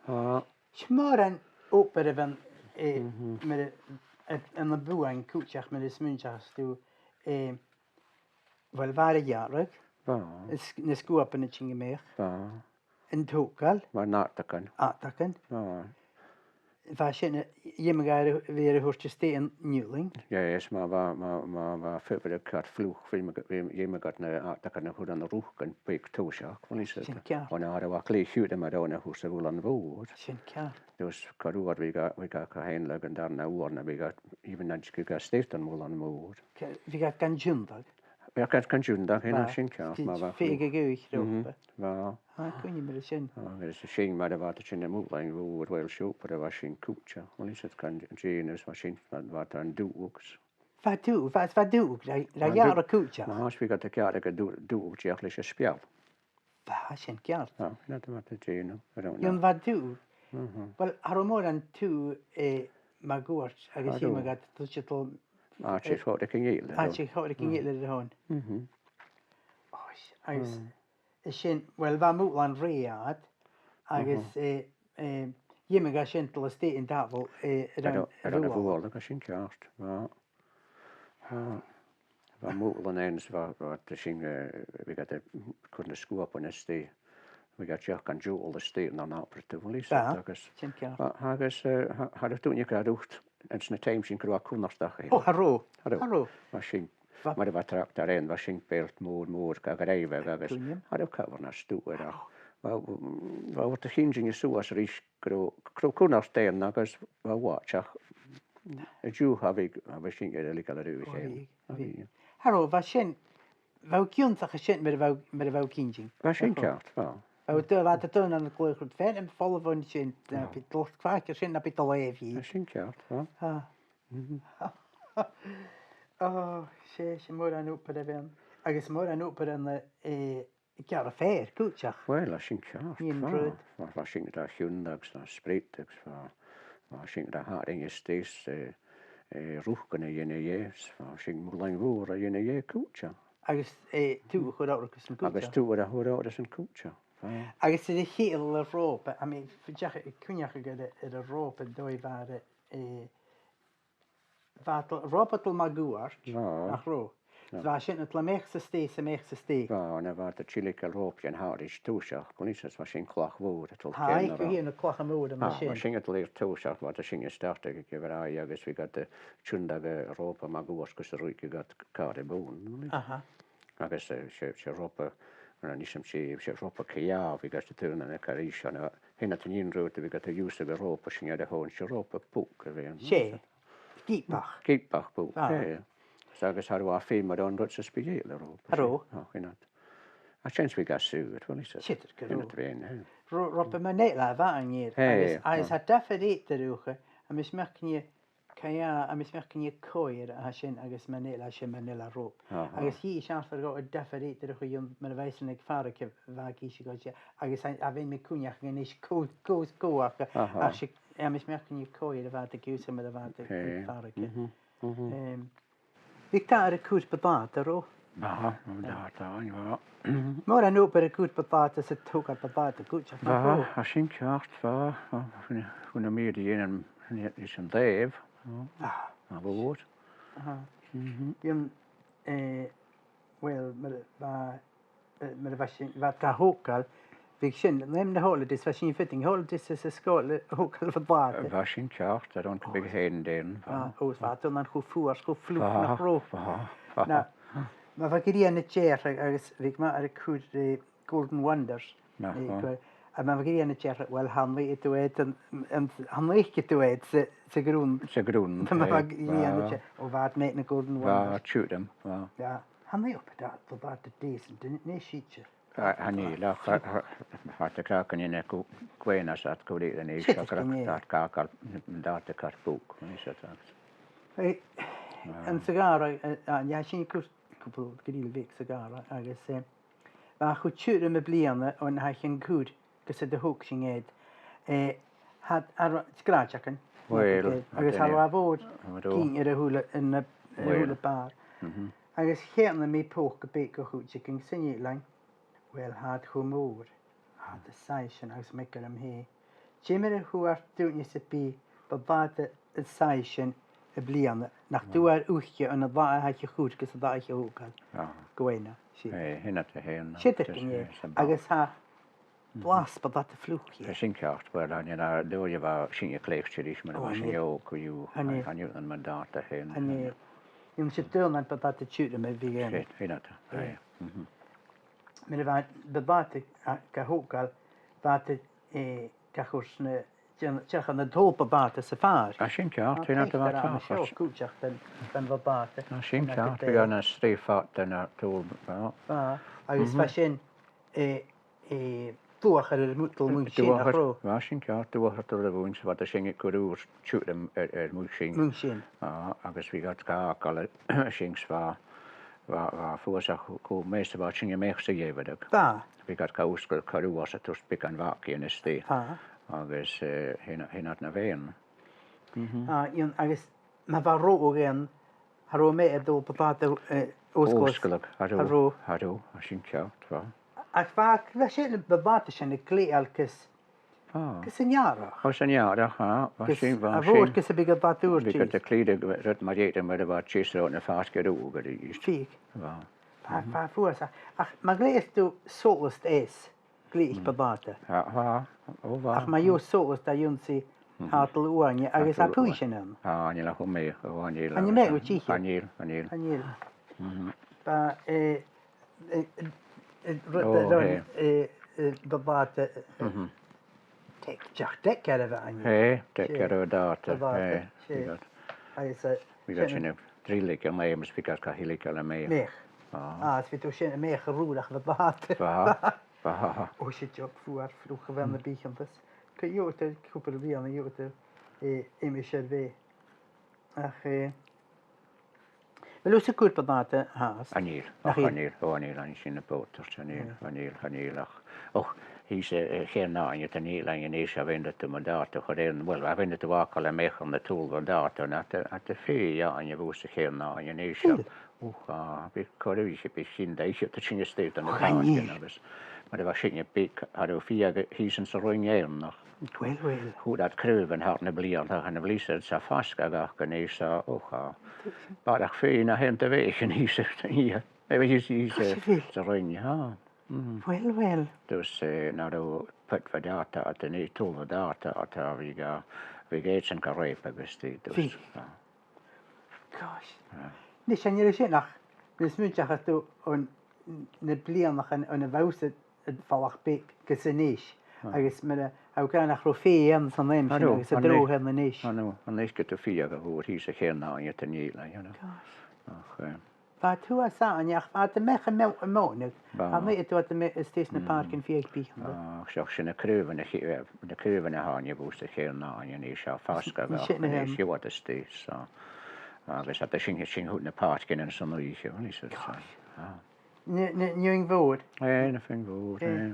Ah. 'S mòran obair a bh' ann, eh, mar a, a, ann am buain cuideachd, mar a smaoinicheas tu, eh, uill, bha e air a ghearradh. Bha. Is na sguaban a' tighinn a-mach. Bha. An togail. Bha na h-adagan. Adagan. Bha. Bha sin, eh, dh'fheumadh e a bhith air a thoirt a-steach an iuilean. Yes, ma bha, ma, ma bha fiabhra car fliuch, dh'fheumadh, dh'fheumadh iad na h-adagan a chur ann an rùcan beag toiseach, bheil fhios agad. Sin ceart. Bhon a bha e glè thioram air a thoirt sa mhuileann mhòr. Sin ceart. Agus corra uair bhiodh e, bhiodh e ga sheinn le an dàrna uair, no bhiodh e, even an tigeadh e a-steach dhan mhuileann mhòr. Bhiodh e gan tionndadh. Bhiodh e gan, gan tionndadh, sin ceart, ma bha. Fèidh a' ghaoith roimhpe. Bha. Tha cuimhne agam air sin. Agus sin mar a bha iad a' tighinn a mhuileann mhòr, uill, seo, mar a bha sin cuideachd. Bheil fhios agad, gan dèanamh, bha sin, bha, bha iad an dubhadh. Bha dubh, bha, bha dubhadh, ri, ri ghearradh cuideachd. Bha, bha iad ga ghearradh dubh, dubhadh dìreach leis an speal. Bha, sin ceart. Bha, sin na bha iad a' dèanamh, air an... An bha dubh? Uill, cha robh mòran dubh, eh, mun cuairt, agus dh'fheumadh iad, dùirt e, a' tighinn chun a' chinn eile. A' tighinn chun a' chinn eile air a shon. Ò, agus is sin, uill, bha mhuileann rèidh aca, agus, eh, eh, dh'fheumadh iad sin a dhol a-steach an t-sabhal, eh, air an, air an bhualadh, agus sin ceart, bha. Bha, bha mhuileann ann, 's bha, bha iad a' sin, eh, bhiodh iad a' cur na sguaban a-steach, bhiodh iad dìreach gan diubhal a-steach nan abairtean, bheil fhios agad, agus... Sin ceart. Bha, agus, eh, cha, cha robh duine ag ràdh riut anns na times sin gun robh e cunnartach fhèin. Ò, cha robh. Cha robh. Cha robh. Bha sin, mar a bha tractar ann, bha sin belt mòr, mòr ga dhràibheadh agus cha robh cabhag na stuth air ach bha, bha, bha iad a' cinntinn suas ris gun robh, gun robh cunnart ann agus bha e mhath, ach an-diugh cha bhi, cha bhi sin air a leigeil a-riamh. Ò, bha, bha. Cha robh, bha sin, bha e ag ionnsachadh sin mar a bha, mar a bha e ag innse. Bha sin ceart, bha. Bha e, bha e a' dol ann an cluich rud fhèin, am folamh an sin, na bi dol a chleachdadh sin, na bi dol a bhith. Bha sin ceart, bha. Tha. Ò, 's e, 's e mòran obair a bh' ann. Agus mòran obair ann an, eh, Gearradh feur, cuideachd. Uill, tha sin ceart, bha. Bha, bha sin a' tionndadh agus a' spreadadh agus bha, bha sin a' tarraing a-steach, eh, eh, rucan a dhèanamh dheth, bha sin muileann mhòr a dhèanamh dheth cuideachd. Agus, eh, tuagh a chur orra gus an cuideachd. Agus tuagh a chur orra gus an cuideachd, bha. Agus air a chèile le ròpa, I mean, bha deagh chuimhne agam air, air an ròpa an dòigh a bha e, eh, Bha e a' dol, ròpa a' dol mun cuairt, nach robh? Bha sin a' dol a-mach 's a-steach, 's a-mach 's a-steach. Bha, na bha iad a' tilgeil ròp dhen thairis toiseach, gun fhios, bha sin clach mhòr a' dol ceann an ròp. Tha, na clachan mòra mar sin. Bha sin a' dol air toiseach, bha sin a' startadh aig a' bhrath agus bhiodh iad a' tionndadh an ròpa mun cuairt gus an ruigeadh iad car a' bhonn. Aha. Agus, eh, 's e, 's e ròpa, an nì sin, 's e, 's e ròpa ceàrr, bhiodh iad a' tionndadh na car ris, an, eh, sin an aon rud a bhiodh iad a' ùsaideadh an ròpa sin air a shon, 's e ròpa pùc a bh' ann. 'S e. Giobach. Giobach pùc, eh. 'S agus cha robh feum air an rud sam bith eile ròpa. Cha robh. Ach, sin iad. Ach sin 's bhiodh e sùgh, uill, is e. Sin iad gu robh. Rò-, ròpa Manila a bh' ann an-diugh. Agus, agus tha diofar eatarra, tha mise a' smaoineachadh gu bheil, tha mise a' smaoineachadh gu bheil coimhear a tha sin agus Manila, sin Manila ròp. Agus chì sinn sealfar gu bheil diofar eatarra, mar a bha sinn aig farraige, bha cìs a' ghoid, agus a, a bheil mi cuimhneachadh a-nis cò, cò, cò ach, ach 's e Tha mise a' smaoineachadh gu bheil coimhear a bha aig a' chùis mar a bha aig, aig farraige. Em, bhiodh tu air a chur buntàta, an robh? Aha, buntàta, an robh? Mòran obair a chur buntàta 's a thogail buntàta cuideachd, nach robh? Bha, tha sin ceart, bha, bha, chun, chun a' mhìr a dhèanamh, sin, is an taobh, no? Ah. A' bhòrd. Aha. Bhí an, eh, uill, mar a bha eh, mar a bha sinn, bha iad ga thogail, bhiodh sin, leum na holidays, bha sinn a' faighinn holidays às an sgoil, a thogail bhuntàta. Bha sin ceart, air an gum biodh fhèin dèan, bha. Ah, ò, bha iad ann cho fuar, cho fliuch, nach robh? Bha, bha. Na, ma bha gu lèir na deartha agus bhiodh mi air a chur, eh, Golden Wonders. Nach robh? Eh, gu-, a ma bha gu lèir na deartha, uill, thàinig iad, an, an, thàinig iad, sa, sa ghrunnd. Sa ghrunnd, eh, ma bha gu lèir na deartha, ò, bha iad math na Golden Wonders. Bha, tiugainn, bha. Yeah. Chan eil obair, bha, bha, bha decent, an e, an e sitir? A, chan eil, ach, a, a, tha iad a' cleachdadh an aon gh-, ghlaodh 's a tha iad a' cur air an fheadhainn, tha iad a' cleachdadh an dàta car pùc, an e sitir. Eh, an cigar, eh, a, a, tha sinn a' cur cupall grille bheag cigar, agus, eh, bha e cho tiugh am bliadhna on a chaidh an cur gus an do thog sinn iad. Eh, tha iad air, 's gràdh againn. Uill, agus tha e a' bhòrd cinn air a h-uile, air a, air a h-uile bàrr. Agus cheannaich mi poca beag de chuideigin san eilean. Uill, tha iad cho mòr, tha iad an size sin agus mi ag ràdh rium fhèin, ciamar a fhuair duine sam bith buntàta an size sin am bliadhna, nach d' fhuair uisge on an latha a chaidh a chur gus an latha a chaidh a thogail. Gu bheil sin. Eh, sin iad a th' ann. Siud e, agus tha blas buntàta fliuch dheth. Tha sin ceart, uill, chan eil, an dòigh a bha sinne a' cleachdadh ris, mar a bha sinne òg, gu bheil, chan eil an buntàta fhèin. Chan eil. Chan eil siud an buntàta tiugh mar a bhiodh ann. Sin, sin iad, aye. Mar a bha buntàta, a, ga thogail, bha iad, eh, ga chur sna, dìreach, dìreach an toll buntàta sa phàirc. Tha sin ceart, sin iad a bha tachairt. Cuideachd den, den bhuntàta. Tha sin ceart, bhiodh e na sreath fada den toll, bha. Bha, agus bha sin, eh, eh, duachair air mu-, dol mun sin, nach robh? Duachair, bha sin ceart, duachair dol a bhuin, 's bha iad sin a' cur ùr tiugh air, air, air muin sin. Muin sin. Ah, agus bhiodh iad ga fhàgail sin 's bha, bha, bha fuasgladh cho, cho math 's a bha sin a-mach sa gheamhradh. Bha. Bhiodh iad ga fhosgladh cho luath 's a tuirt beagan bhac ann a-staigh. Bha. Agus, eh, sin, sin iad na bheinn. Mhm. Ah, agus ma bha ròg ann, cha robh e math a dhol buntàta, eh, fhosgladh. Fhosgladh, cha robh. Cha robh. Cha robh, tha sin ceart, bha. Ach bha, bha sin, bha buntàta sin a' gleidheil gus, gus an earrach. Gus an earrach, tha, bha sin, bha sin. A' bhòrd gus am biodh buntàta ùr. Bhiodh iad a' clìoradh rud mar a dh'fhaodte mar a bha teas ro na fàsgair òga a-rithist. Bhiodh. Bha. Bha, bha fuasgladh. Ach ma ghleidheas tu solas às, gleidhidh buntàta. Tha, tha, ò, bha. Ach ma gheibh thu solas dha ionnsaigh, tha e a' dol uaine, agus tha puinnsean ann. Tha, chan eil e cho math, ò, chan eil. Chan eil e math, ò, tha. Chan eil, chan eil. Chan eil. Mhm. Bha, eh, eh, eh, rud a bh' ann, eh, eh, buntàta, eh, teic, deagh teic air a bhith ann. Hè, teic air a' bhuntàta, hè. Agus, eh, bhiodh iad sin a' drilgeadh an fheum, is bhiodh iad ga thilgeil a-mach. A-mach. Ah. Ah, is bhiodh tu sin a-mach a' rùrach buntàta. Bha. Bha. Ò, 's e job fuar fliuch a bh' ann am beagan. Gus, co-dhiù, cupla bliadhna, co-dhiù, eh, Amy Shervey. Ach, eh, Bheil thusa a' cur buntàta fhathast? Chan eil, nach eil? Chan eil, o, chan eil, chan eil sin a' bhòtadh, chan eil, chan eil, chan eil, ach, och, 's e, eh, a' chiad àithne a th' ann an-diugh, a bheil thu a' dèanamh buntàta, chuir thu, well, a bheil thu a' fàgail a-mach an toll buntàta, no tha, tha e fìor àithne a bhith sa chiad àithne a-nis. Bheil? Och, a, bidh, cò aig a bhiodh sin, dè, tha sin a-staigh ann an... Och, chan eil. Agus mar a bha sinne beag, cha robh fiadh shìos anns an Roinn Èireannach. Well, well. Chuir iad craobhan thar nam bliadhnaichean, a bheil fhios agad, 's a' fàsgadh aca a-nis, och, a. Barrachd fhèin a th' ann a bhith a-nis, a bheil fhios agad, a bheil fhios agad, sa Roinn, ha. Mm. Well, well. Agus, eh, nuair a bha punt buntàta, a bheil toll buntàta, a bhiodh, bhiodh iadsan ga reubadh agus dè, agus, bhiodh. Ah. Gosh. Ah. Nis, an e sin nach, nis, smaoinich thu ann na bliadhnaichean ann a bha thusa a' falach beag gus a-nis. Ah. Agus mar a, a bheil cuimhne agad, nach robh fiadh ann san àm sin, agus a' dol a-nis. An robh, an robh, a-nis gu bheil fiadh a' dol shìos sa chiad àithne a-nis, you know. Gosh. Ach, eh, bha thu a' sàthadh, ach bha iad a-mach a' mò-, a' mònadh. Bha. Am biodh iad a-mach a-staigh sna pàircean fiadh bìdh? Ach seach sin na craobhan a th', eh, na craobhan a th' ann a bhith sa chiad àithne a-nis, 's a' fàsgadh aca a-nis, siud a-staigh, so. Agus tha sin, sin chun nam pàircean anns an oidhche, well, is it, so. Gosh. Ah. Na, na, na fìon mhòr. Eh, na fìon mhòr, eh.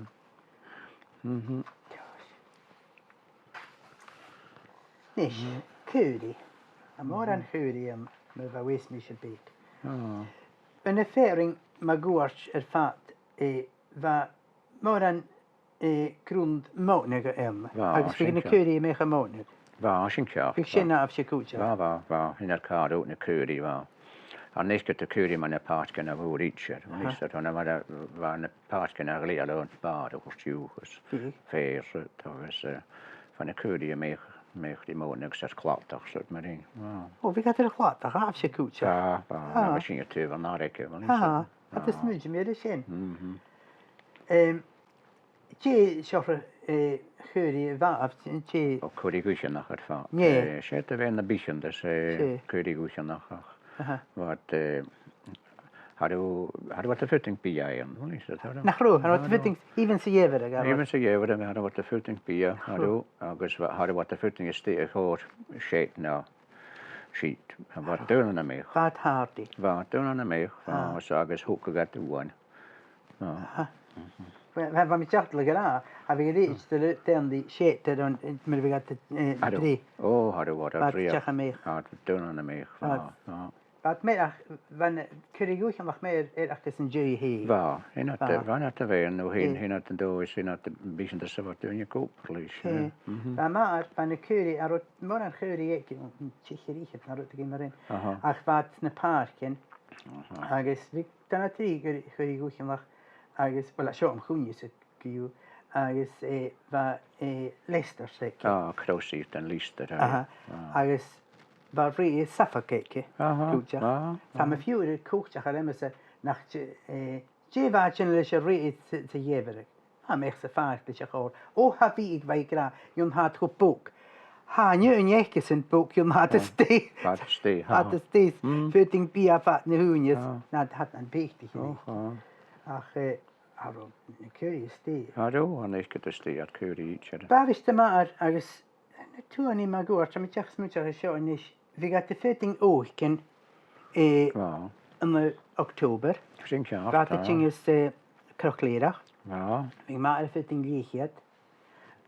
Mhm. Nis, caoraich. Tha mòran caoraich ann, mar a bha mise beag. Ah. Anns na fèirm mun cuairt air fad, eh, bha mòran, eh, grunnd mònadh ann. Bha, agus bhiodh na caoraich a-mach a' mònadh. Bha, sin ceart. Bhiodh sin aca-san cuideachd. Bha, bha, bha. Sin air càradh na caoraich, bha. A-nis tha na caoraich mun pàircean a' mhòr-chuid. Aha. Nis, tha na mar a bha na pàircean a' ghleidheadh làn bàrr a chuireadh iad suas. Bhiodh. Fèir, agus, eh, bha na caoraich a-mach, a-mach ri mònadh 's air cladach, 's mar sin. Wow. O, bhiodh iad air a' chladach, a bheil fhios agad? Bha, bha, ah, bha sin a' tighinn bhon àirde, bha sin. Ah, tha, tha mi a' smaoineachadh air sin. Mhm. Em, dè seòrsa, eh, caoraich a bha, dè? O, caoraich dhùthchanach air fad. Nì. Eh, 's e a bh' ann na bitheantas, eh, caoraich dhùthchanach, ach. Aha. Bha, eh, cha robh, cha robh iad a' faighinn biadh ann, bheil fhios agad, cha robh. Nach robh, cha robh iad a' faighinn, even sa gheamhradh, cha robh. Even sa gheamhradh, cha robh iad a' faighinn biadh, cha robh, agus bha, cha robh iad a' faighinn a-staigh a' chòir seata no siud, bha iad daonnan a-mach. Bha iad hardy. Bha iad daonnan a-mach, bha, so agus thogadh iad uain. Ah. Aha. Mhm. Well, bha, bha mi a' dol a ràdh, a bheil thu a' tuigsinn, daonnan seata air an, mar a bhiodh iad, eh, a' dritheadh. O, cha robh iad a' dritheadh. Bha iad a' teachd a-mach. Bha iad daonnan a-mach, bha, bha. Bha iad math, ach bha na caoraich dhùthchanach math air, air, aig an taigh fhèin. Bha, sin iad, bha iad a' bhean, no sin, sin iad an dòigh, sin iad am bitheantas a bha daoine ag obair leis, eh. Mhm. Bha m' athair, bha na caoraich, a robh mòran chaoraich aige, o, tha mi a' smaoineachadh, a robh aige mar sin. Aha. Ach bha iad sna pàircean, aha, agus bhiodh dhà no trì caor-, caoraich dhùthchanach agus, well, seo am chuimhne-sa co-dhiù, agus, eh, bha, eh, Leicester aige. Ah, Crossy, an Leicester, aye. Aha. Ah. Agus bha rìgh Suffolk aige, aha, cuideachd. Ah, tha mi, ah, fiù 's a' creidsinn, a bheil fhios agad, nach, eh, dè bha sin leis an rìgh sa, sa gheamhradh? Tha mi a' smaoineachadh gur e sin a chòrd. O, tha, bhiodh, bhiodh iad ag ràdh, dh'fheumadh iad a dhol bog. Tha an fheadhainn aigesan bog, dh'fheumadh iad a-staigh. Bha iad a-staigh, tha. Bha iad a-staigh. Mm. Feumaidh biadh fad na h-ùine, ah, na, tha, na bèicearachd. Och, ah. Ach, eh, cha robh na caoraich a-staigh. Cha robh, a-nis gu bheil iad a-staigh, iad caoraich idir. B' àbhaist dha m' athair agus na tuathanaich mun cuairt, tha mi a' dol a smaoineachadh air seo a-nis, bhiodh iad a' faighinn òighean, eh, ann an October. Sin ceart, tha. Bhiodh iad a' tighinn às, eh, Cnoc Lìonach. Tha. Bhiodh m' athair a' faighinn liathad.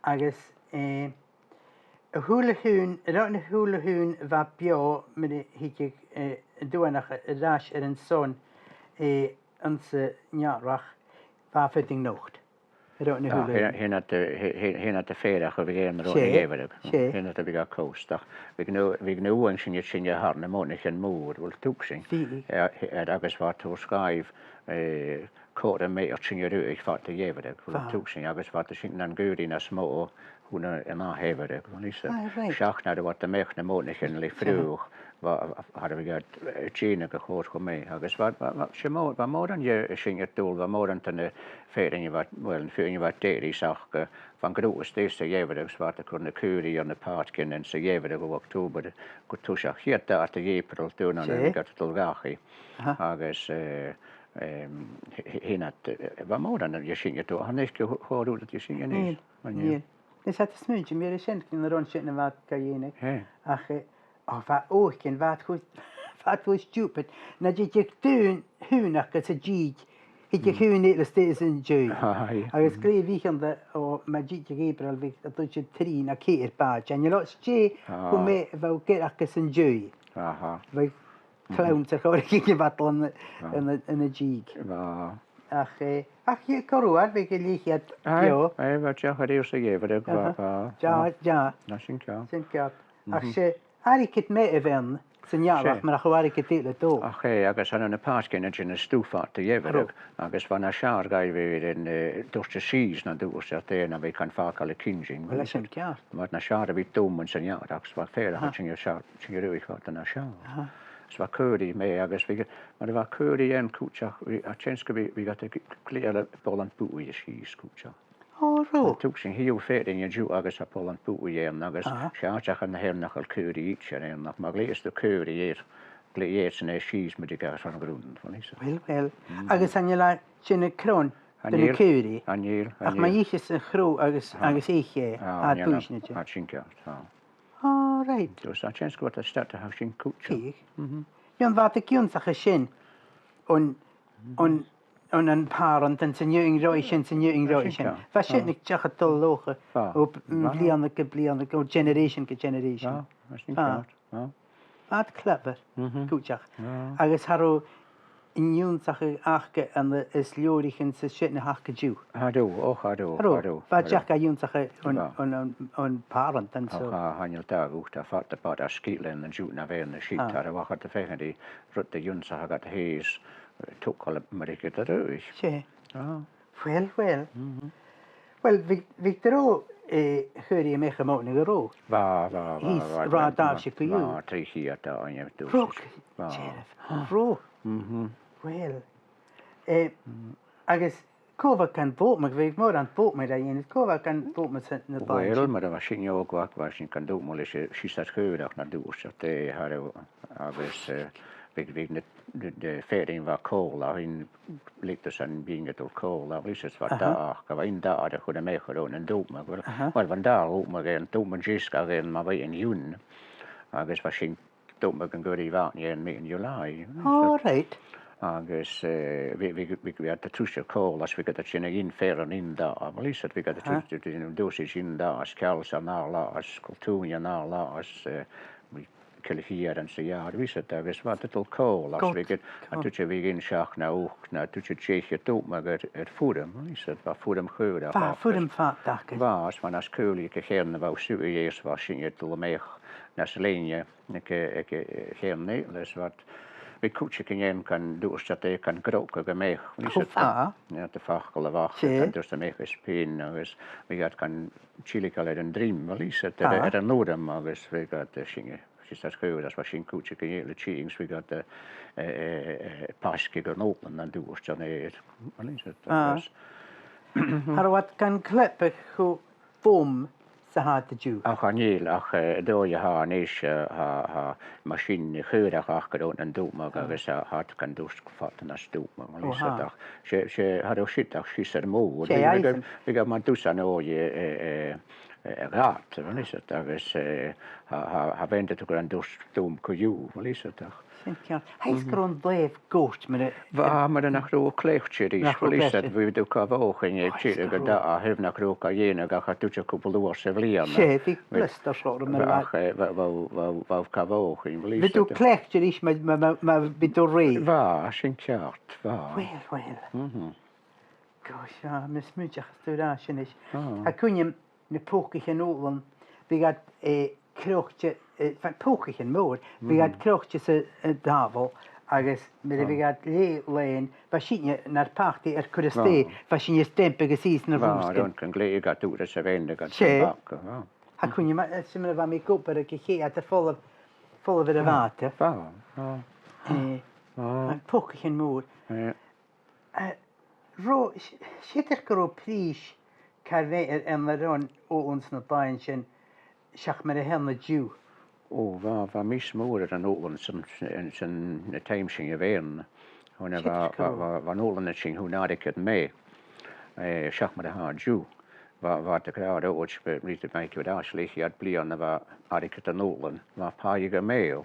Agus, eh, a h-uile h-aon, a h-uile h-aon a bha beò, mar a thigeadh, eh, an duine air ais air an son, eh, anns an earrach, bha e a' faighinn not. Ro na... Ah, hula. Sin, sin iad, eh, sin, sin iad na fèir a bhiodh ann an robh na geamhraidh. 'S e. Sin iad a bhiodh a' cosg. Bhiodh na, bhiodh na h-uain sin, sin a thàinig na mònachan mòr, bheil thu a' tuigsinn? Bhiodh. Eh, eh, agus bha thu a' sgaoil, eh, còrr a' mhèirich sin a ruith fad a' gheamhraidh, bheil thu a' tuigsinn? Agus bha sin nan gaoraidh nas motha chun an ath gheamhraidh, bheil fhios agad? Ah, right. Seach nuair a bha iad a-muigh na mònachan le fraoch, bha, bha, bha iad, eh, a' tighinn gu còrr cho math. Agus bha, bha, bha, 's e mòran, bha mòran dhe sin a' dol, bha mòran de na fèirean a bha, well, na fèirean a bha deiridh, ach, eh, bha an gruth a-staigh sa gheamhradh, agus bha iad a' cur na caoraich ann am pàircean anns a' gheamhradh o October gu toiseach a' chiad latha de April, daonnan a bhiodh iad a' dol dhachaigh. Aha. Agus, eh, em, sh-, sh-, sin iad, eh, bha mòran dhe sin a' dol, chan eil ach cho-, chòrr rud dhe sin a-nis. Chan eil. Chan eil. Nis, tha mi a' smaointinn, mar a tha sin, chan eil an rud sin a bha iad ga dhèanamh. Ach, eh, o, bha òighean, bha iad cho-, That was stupid. Na dìreach dùn, h-aon aca sa dìg, thig a h-aon eile a-staigh san dèidh. Aye. Agus glè mhiochanda o, ma thig Abrail, bhiodh a' dol a trì no ceithir bàis. An lot stè, Ah. Chum e bha geir aca san dèidh. Aha. Bha clown sa chòrr a' gig a' bhadal an, Ah. an, an, an dìg. Ah. Ach, eh, ach, eh, corruar, bhiodh a leithid Aye, beo. Aye, bha teach a-rithist sa gheamhradh, bha, Aha. bha. Ja, ja. Na sin ceart. Sin ceart. Ach Mhm. 's e, airgead math a bh' ann san earrach, 'S e. mar a chuir airgead eile dha. Ach, eh, agus ann an na pàisgean a' tighinn a-steach fad a' gheamhraidh, Ro- agus bha na searbhaichean air an, eh, toirt sìos nan duais, 's e, na bhiodh gan fàgail a' cinntinn. Well, sin ceart. Mar na searbhaichean dom anns an earrach, 's bha fear Aha. a' tighinn a sear-, tighinn a ruith fad na searbh. Aha. 'S bha caoraich math, agus bhiodh, mar a bha caoraich ann cuideachd, bhiodh, a' tighinn 's gum bi, bhiodh iad a' gl-, gleidheil boireannaich buidhe sìos cuideachd. Ò, ro. An tuigsinn, chì thu feadhainn an-diugh agus tha boireannaich buidhe ann agus Aha. 's e àiteachan a th' ann nach eil caoraich idir ann, ach ma ghleidheas tu caoraich air, glèidh iadsan e sìos mu thighearna a' ghrunnd, bheil fhios agad. Well, well. Mhm. Agus chan eil e sin a' cron Chan do na eil, caoraich. chan eil, chan Ach ma eil. dh'itheas an crodh agus, Aha. agus eich e, Ah, tha chan eil, bùisneadh. tha sin ceart, tha. All right. Just a chance go to start to have sin coach. Cìch. Mhm. Dè bha iad ag ionnsachadh sin on, on, on am pàrant anns an fheadhainn roimhe sin, san fheadhainn roimhe sin. Bha sin ag teachd a' dol a-null Bha. o b-, Bha. bhliadhna gu bliadhna, o generation gu generation. Bha, bha sin Bha. ceart, bha. Bha iad clever, Mhm. cuideachd. Bha. Agus cha robh an ionnsachadh aca ann an, is leabhraichean 's a sin a th' aca an-diugh. Cha robh, o, cha robh, Cha robh. cha robh, Bha cha robh. deagh ionnsachadh on, Bha. on, on, on pàrant ann, O, so. cha, chan eil dad ag ràdh, tha fada, fada sgil ann an-diugh na bha ann an siud, Ah. tha e a' faighinn rud a dh'ionnsaich agad fhèin, eh, togail mar a thig e a dh'fhaodte. 'S e. Ah. Well, well. Mhm. Well, bhiodh, bhiodh dà, eh, chaoraich a-mach a-mach an-dràsta. Bha, bha, bha, Is bha, rathad bha, a' dol a-steach gu bha, bha, trì cheud a dhà, an e, dùs. Rog, Bha. dearbh, rog. Mhm. Well, eh, Mm. agus cò bha gan bhogha, bhiodh mòran bogha mar a dhèanamh, cò bha gan bogha sa na Well, bàintean? mar a bha sinn òg, bha, bha sinn gan bogha leis, eh, sìos air chaorach nan dùs, eh, thar a, agus, eh, bhiodh, bhiodh na, na, na fearann bha còmhla, hin leithid san bhiodh iad a' dol còmhla, bheil fhios agad, bha Aha. dath, bha aon dath a chuireadh a-mach air an, an dogma, well, Aha. well, bha an dath a chuireadh a-mach air an dogma an-diugh, agus bha e an June, agus bha sinn a' dol a-mach an cur a-mach an meadhan July. All right. Agus, eh, bhiodh, bhiodh, bhiodh, bhiodh iad a' trusadh còmhla, is bhiodh iad a' tighinn a dh'fheuchainn aon dath, bheil fhios agad, bhiodh iad a' Aha. trusadh, an dùs sin dath, is ceangal san àrd-latha, is Cultúin an àrd-latha, is, eh, bhiodh Cill Chiaráin sa ghearr, bheil fhios agad, agus bha iad a' dol còmhla, is Good. bhiodh iad, a' Good. tuiteam bhiodh aon seachd no ochd no a' tuiteam deich a' dol a-mach air, air fuirm, bheil fhios agad, bha fuirm chaorach Bha aca. fuirm fada aca. Bha, is bha nas caoilidh aig a' cheann a bha suas, is bha sinne a' dol a-mach nas lèine aig, aig, aig a' cheann eile, is bha, bhiodh cuideigin ann gan dùs a dhèanamh gan gnogadh a-mach, bheil fhios agad. Cò bha? Iad a' facal a-mach, Seadh. gan dùs a-mach is pinn, agus bhiodh iad gan tilgeil air an druim, bheil fhios agad, air, Aye. air an fhuirm, agus bhiodh iad, eh, sinne, sìos air chaorach, is bha sinn cuideigin eile a' tighinn, is bhiodh iad, eh, eh, eh, eh, paisgeadh an òlainn nan dùs an èir, bheil fhios agad, Aye. agus Cha robh iad gan clipeadh cho fom 's a tha iad an-diugh. Ach chan eil, ach, eh, an dòigh a tha a-nis, eh, tha, tha, mar sin, eh, chaorach aca ron an dogma, Ah. agus tha, tha iad gan dùs fada nas dogma, bheil fhios agad. Aha. 'S e, 's e, cha robh siud ach sìos air mòr. 'S e, Bhiodh, aye, bhiodh, sin. bhiodh iad mar dusan òige, eh, eh, eh, a' gad, bheil fhios agad, agus, eh, tha, tha, tha bhean a' dol gan dùs dom co-dhiù, bheil fhios agad. Sin ceart. Tha fhios gun robh an làmh goirt mar a Bha, mar nach robh cleachdte ris, Nach robh bheil fhios agad, cleachdte. bhiodh tu ga bhòthainn aig Tha fhios tìr gun gun robh. dà, tha thu nach robh ga dhèanamh ach a' tuiteam cupla uair sa bhliadhna. 'S e, bhiodh Bhiodh, blister sort of mar ach, bha. eh, bha, bha, bha, bha ga bhòthainn, bheil fhios Bhiodh tu agad. cleachdte ris ma, ma, ma, ma bhiodh tu rèidh. Bha, sin ceart, bha. Well, well. Mhm. Gosh, ah, mi smaointeachadh gu bheil sin a-nis. Ah. Tha cuimhne agam na pocaichean òlainn, bhiodh iad, eh, crochte, eh, fa-, pocaichean mòr, bhiodh iad Mhm. crochte san, eh, t-sàbhaladh, agus mar a Bha. bhiodh iad leth-làn, bha sinne nar pàrtaidh air cur a-staigh, Bha. bha sinne a' stampaigeadh sìos na Bha, rùsgan. ron can glèidheadh iad uair sa bheinn, gan Seadh. sin bac, bha. Tha cuimhne agam, eh, sin mar a bha mi ag obair aig a' chèidhe, iad a' falbh, falbh air a' Bha. bhàta. Bha, bha. Eh, Bha. an pocaichean mòr. Eh. Eh, ro-, s-, 's dòcha gun robh prìs car mhath air, air na ron òlainn sna dàin sin, seach mar a th' ann an-diugh. O, bha, bha mise mòr air an òlainn san, san, san, na thaimsean a bh' ann. Bha, bha, bha, bha an òlainn sin, thug e airgead math, eh, seach mar a tha an-diugh. Bha, bha iad ag ràdh, o, b-, rud a bha iad ag ràdh, leithid bliadhna bha airgead an òlainn, bha pàigheadh a' mhèil.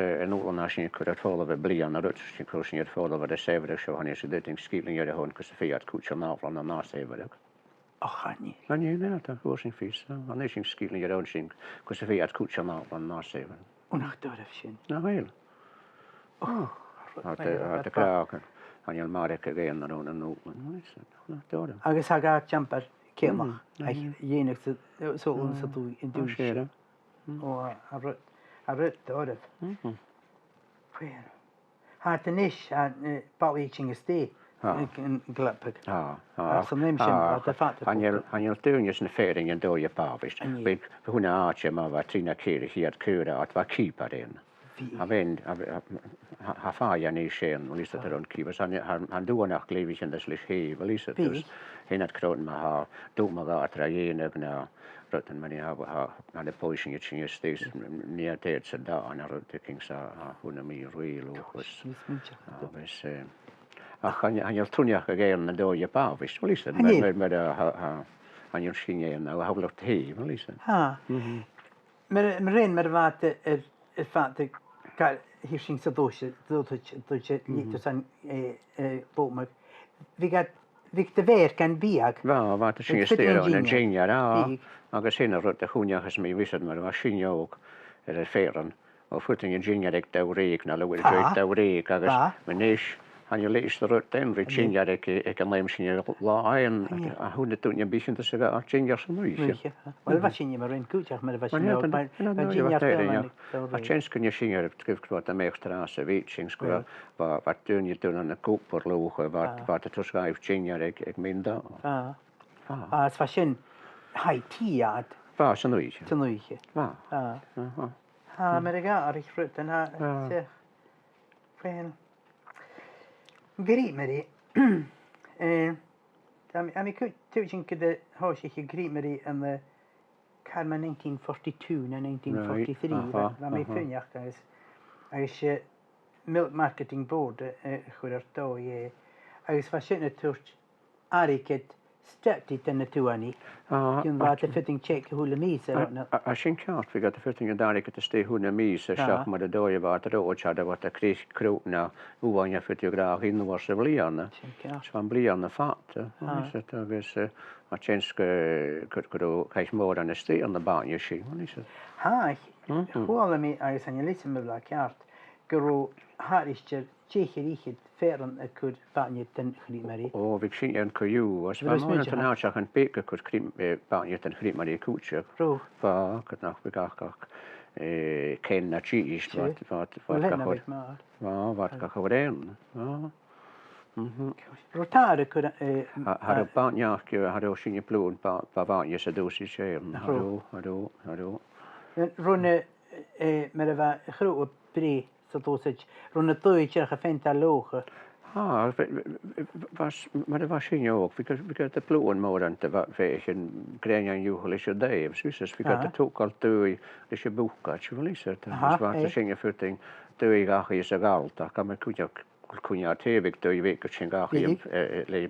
eh, an uair a tha sinn a' cur air falbh am bliadhna, rud sin, chuir sinn air falbh air an t-samhradh seo, chan eil sinn a' dèanamh sgillinn air a shon gus am faigh iad cuid den àmhghlan an ath-samhradh. Och, chan eil. Chan eil, no, tha, fhuair sinn fios, no, chan eil sinn sgillinn air a shon sin gus am faigh iad cuid den àmhghlan an ath-samhradh. Ò, nach doirbh sin. Nach eil? Ò, tha, tha, tha, chan eil margadh air an, air an, air an, no, nach doirbh. Agus tha gach jumper ceumach, mm, ach, mm, dhèanadh sa, so, mm, sa dùthaich, an dùthaich. Ò, a rud, a rud doirbh. Mhm. Well. Tha iad a-nis, a, eh, balaich a-staigh, tha, an, an Glepaig. Tha, tha. Ach san àm sin, tha, bha iad fada, chan eil, chan eil daoine às na fèirean an dòigh a b' àbhaist. Chan eil. Bha, bha cuid àite, ma bha trì no ceithir ceud caora, ach bha cìobair ann. Bha. Tha bhean, tha, tha, tha, tha fàidh an-seo, well, is that around cìobair. Tha, tha, tha an duan a' glèidheadh an dòigh leis fhèin, well, is that. Bha. Sin an cron ma tha, dùn ma bha iad ri dhèanamh no rudan mar sin, tha, tha, tha na poisean a' tighinn a-staigh, nì iad iad san dàn, no rudeigin sa, tha, chun a' mhì-rìl, agus, agus, eh, ach chan, chan eil tuineachadh air an dòigh a b' àbhaist, well, is that, mar, mar, mar, eh, tha, tha, chan eil sin ann, no, tha, well, is that. Tha. Mhm. Mar, mar sin, mar a bha iad air, air fad, eh, car, thill sinn san dùthaich, dùthaich, dùthaich, mhm, litir san, eh, eh, Loma. Bhiodh iad, bhiodh iad a' faighinn biadh. Bha, bha, tha sin, bhiodh iad a' faighinn dinnear, a, bhiodh, agus sin an rud a chuimhnicheas mi, bhiodh iad mar a bha sinn òg air ar fèirean. Bha fuaran dinnear aig dà uair dheug, no leth-uair, bha, dà uair dheug, agus, bha, a-nis, chan eil leithid de rud ann ri, chan eil, dinnear aig, aig an àm sin air an là fhèin, chan eil, a, a, chunna daoine am bi iad a' faighinn dinnear san oidhche. Oidhche, a. Well, bha, mhm, sin mar a rinn cuideachd, mar a bha, well, sin, no, mar, mar, mar, no, no, dinnear, bha, fèirean, no, no, bha, bha, teans gun do thinnear, gum faigheadh tu a-mach tro sa bhìd sin, 's gu, well, bha, bha daoine a' dol ann an cupar luath, bha, ah, bha iad a' toirt dhaibh dinnear aig, aig meadhan-dà. Ah. Ah. Ah, is bha sin, tha, tì iad. Bha, san oidhche. San oidhche. Bha. Ah. Aha. Tha, mm, mar a dh'fhaodadh rudan, tha, ah, 's e. Fhèin. Grìomaidh, eh, tha mi, tha mi a' cur-, tuigsinn gun do thòisich Grìomaidh ann an, eh, car mu nineteen forty-two no nineteen forty-three, right, aha, bha, bha mi, aha, a' faighneachd agus, agus, eh, Milk Marketing Board, eh, eh, a chuir air dòigh e. Agus bha sin a' toirt airgead stèidhichte dha na tuathanaich. Ah, gum biodh iad a' faighinn cheque a h-uile mìos air, ah, no, ah, ah, sin ceart, bhiodh iad a' faighinn an t-airgead a-staigh a h-uile mìos, ah, seach mar an dòigh a bha iad ro-, cha robh iad a' creic crodh no uain a' faighinn gu gràdh aon uair sa bhliadhna. Sin ceart. Sa bhliadhna fada, ah, is that, agus, eh, tha teans gu, gu, gun robh caitheamh mòran a-staigh ann am bainne sin, is that. Tha, mhm, chuala mi agus chan eil fhios agam a bheil e ceart, gun robh thairis air deich air fhichead fhearann a' cur bainne dhan Chrìomaidh. Ò, bhiodh sin ann co-dhiù, is bha mòran, bha mòran àiteachan beaga a' cur crìm-, eh, bainne dhan Chrìomaidh cuideachd. Robh. Bha, gun nach biodh ach, ach, eh, ceann no dithis, bha, bha, bha, well, bha, bha, bha, bha, bha, bha. Mhm. Robh tàir a' cur, eh, cha, cha robh, eh, bainne aca, cha robh sinne a' plùthadh ba-, ba- bhainne san dùthaich sin, cha robh, cha robh, cha robh. Eh, robh na, eh, mar a bha a' chrodh a' breith san dùthaich, robh na daoine dìreach a' faighinn dà leòchadh. Tha, bha, bha, bha, mar a bha sinne òg, bhiodh, bhiodh iad a' plùthadh mòran de bha-, bhiodh iad a' grèin an iuchair leis an taobh, is bhiodh iad a' togail daoine leis a' bhucaid, well, is that, aha, is bha, eh, sinne a' faighinn daoine dhachaigh às a' Ghalltachd, ach mar cuideachd, cuimhne, tha e aig daoine bheaga sin dhachaigh, bhiodh, eh, eh, le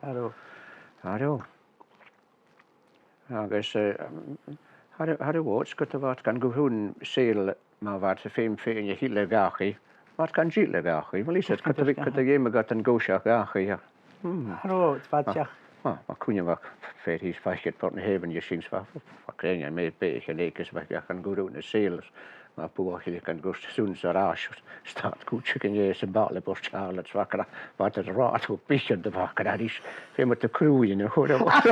Cha robh. Cha robh. Agus, eh, cha robh, cha robh, 's ged a bha iad gan cur suas an saoghal, ma bha iad a' feum fhèin a thilleadh dhachaigh, bha iad gan tilleadh dhachaigh. Bheil fhios agad, ged a bha, ged a dh'fheumadh iad an coiseachd dhachaigh, ach, hmm. Cha robh, bha iad, ach, ach, bha cuimhne agam, far a bheil faiceall Port na h-Abhainne, sin, bha, bha grèine mì-bheag an eagal, 's bha iad gan cur suas an saoghal, ma buachaille gan cur suas air ais, stad cuideigin anns a' bhaile Port Charlotte, bha car, bha iad a' rathad cho bitheanta, bha car a-rithist, feumaidh tu cruaidh a chur orra.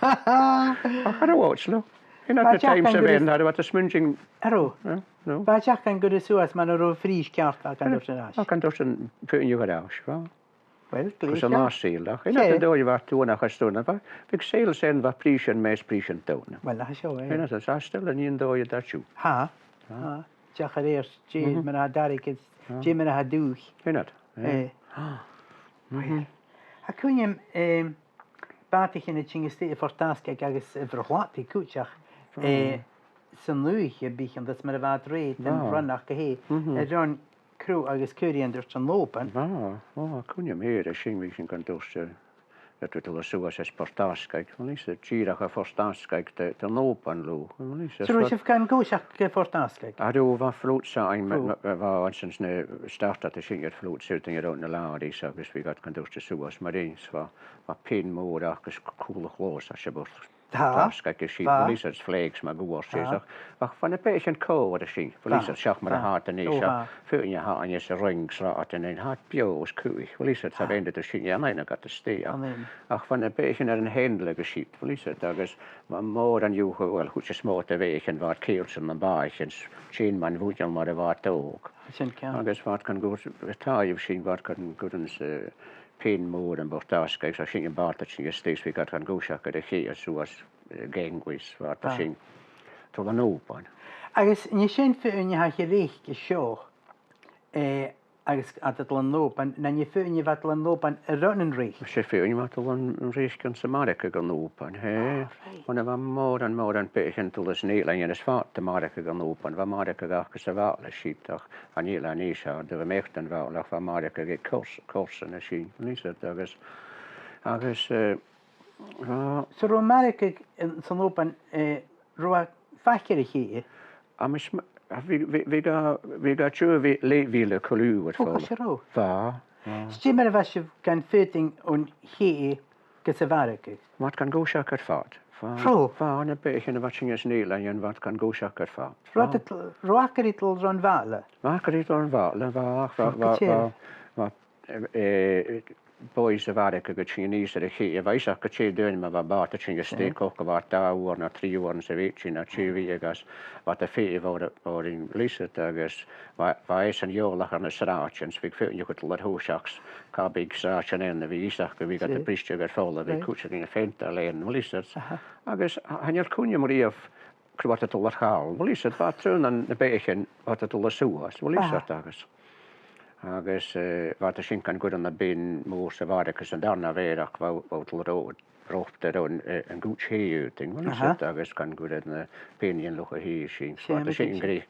Ach cha robh, 's le, in at the time, sa bheil, cha robh iad a' smaoineachadh. Cha robh. Eh, no. Bha iad gan cur suas, mar a robh prìs ceart, bha iad gan toirt air ais. Bha iad gan toirt am feum air ais, bha. Well, gus an glè cheart. Às an saoghal, ach, in at an dòigh a bha tuathanach às dèidh, bha, bha saoghal sin, bha prìsean mì is prìsean tuathanach. Well, tha seo, eh. Sin e, 's e, 's e still an aon dòigh a tha siud. Tha. Tha. Tha. Deach a rèir, dè mar a tha an dàrna, dè mar a tha an dùthaich. Sin e, eh. Eh. Well, tha cuimhne agam, em, bàtaichean a' tighinn a-steach à Port Asgaig agus a' Bhruach Ladaidh cuideachd, eh, san oidhche, bhiodh iad, 's mar a bha iad rèidh, an Ronnach gu h-àraidh, a' roinn cruth agus cuiridh iad an toirt an Òban. Bha, bha, cuimhne agam fhèin air sin, bha sinn gan toirt, eh, a' dol suas às Port Asgaig. Bheil fhios agad, dìreach à Port Asgaig, de, dhan Òban leotha. Bheil fhios agad, so robh sibh gan coiseachd gu Port Asgaig? Cha robh, bha floats ann, ma, ma, bha, anns na, startaidh sinn air floats, air daoine a' roinn na làraidh, agus bhiodh iad gan toirt suas mar sin, bha, bha pinn mòr agus cùl a' chlobhsa às a' Phort Asgaig, 's e, bheil fhios agad, flags mar gum b' eadh sin. Ach bha na beathaichean còir an sin, bheil fhios agad, seach mar a tha iad a-nis, ach feadhainn a tha a-nis a' roinn sràidean, tha iad beò is cruaidh, bheil fhios agad, 's a bheil iad a' sin, chan fhaigh iad iad a-steach. Ach bha na beathaichean air an t-sèithear agus siud, bheil fhios agad, agus bha mòran dhiubh, well, a' chuid as motha de bheathaichean, bha iad ceangailte ris na bàtaichean, sin mar a bha iad mar a bha iad òg. Sin ceart. Agus bha iad gan cur, an taobh sin, bha iad gan cur anns, eh, pinn mòr am Port Asgaig, 's a' sin am bàta a' tighinn a-steach, 's bhiodh iad gan coiseachd air a' chidhe suas, eh, gangways, bha iad sin, a' dol an Òban. Agus an e sin feadhainn a tha aig a' reic seo, eh, agus iad a' dol an Òban, no an e feadhainn a bha a' dol an Òban air an reic? 'S e feadhainn a bha a' dol an reic anns a' mhargadh an Òban, eh. Ah, right. Bha, bha mòran, mòran beathaichean a' dol às an eilean, is fada margadh an Òban, bha margadh aca sa bhaile siud, ach an eilean a-nis, a, do bha mòran bhaile, ach bha margadh aig Cors-, Corson an sin, bheil fhios agad, agus, agus, eh, bha. So robh margadh anns an Òban, eh, robh e faisg air a' chidhe? Am, is m-, a bhiodh, bhiodh, bhiodh e, bhiodh e tioram mhi-, le mhìle co-dhiù air falbh. Ò, cha robh. Bha, bha. 'S dè mar a bha sibh gan faighinn on chèidhe gus a' mhargaidh? Bha iad gan coiseachd air fad. Bha, robh? Bha, na beathaichean a bha a' tighinn às an eilean, bha iad gan coiseachd air fad. Robh iad a' dol, robh iad a' dol ron bhaile? Bha iad a' dol ron bhaile, bha, bha, bha, bha, bha, eh, eh, boys a' mhargaidh a' tighinn a-nìos air a' chèidhe, bha fhios aca gu dè dhèanadh iad, bha bàta a' tighinn a-steach, gu bheil dà uair no trì uairean sa mhadainn, no trì uairean agus bha iad a' feitheamh oirre, oirre, bheil fhios agad, agus bha, bha esan eòlach air na sràidean, 's bhiodh feadhainn aca a' dol air thoiseach, cà bhiodh sràidean ann a bhiodh fhios aca gu bheil iad a' briseadh air falbh, bhiodh cuideigin a' faotail ann, bheil fhios agad. Agus chan eil cuimhne agam riamh gun robh iad a' dol air chall, bheil fhios agad, bha tòrr de na beathaichean, bha iad a' dol suas, bheil fhios agad, agus, agus, eh, bha iad sin gan cur ann am beinn mhòr sa mhargadh, agus an dàrna mhàrach, bha, bha iad a' dol ro-, ròp air an, eh, an cuid chèidhe, bheil fhios agad, agus gan cur air na pèintean luchd-shìos sin, bha iad sin greis.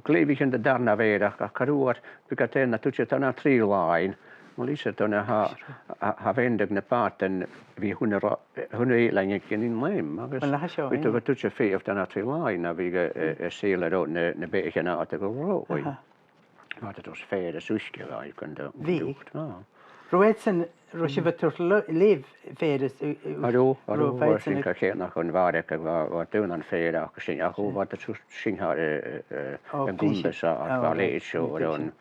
Glè mhath an dàrna mhàrach, ach corra uair, bhiodh iad ann an tuiteam, ann an trì làithean, bheil fhios agad, ann an tha, tha, tha bheannachd na bàta, bhiodh iad ann an ro-, ann an eilean aig an aon àm, agus bhiodh iad a' tuiteam feitheamh ann an trì làithean, a bhiodh, eh, eh, sailor ann, na, na beathaichean a bha iad a' dol romhainn. Bha iad a' dol feur is uisge a bha iad gan do-, gan-, ah. Robh iadsan, robh sibh a' toirt le-, leibh feur is u-, u-, a robh, a robh, robh iadsan sin a' ceannach an mhargaidh, bha, bha daoine feur aca sin, ach bha iad a' toirt sin thar, eh, eh, eh, an cunntas a, a bha leithid seo air an,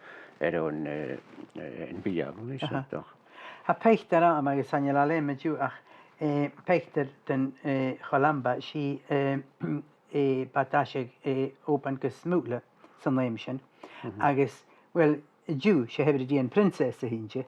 air an, eh, eh, am biadh, bheil fhios agad. Tha pictiuir agam agus chan eil e leam an-diugh ach, eh, pictiuir den, eh, Cholumba, 's i, eh, eh, bha i a' tòiseachadh, eh, obann gu smuain san àm sin. Agus, well, an-diugh, 's e Hebridean Princess a th' innte.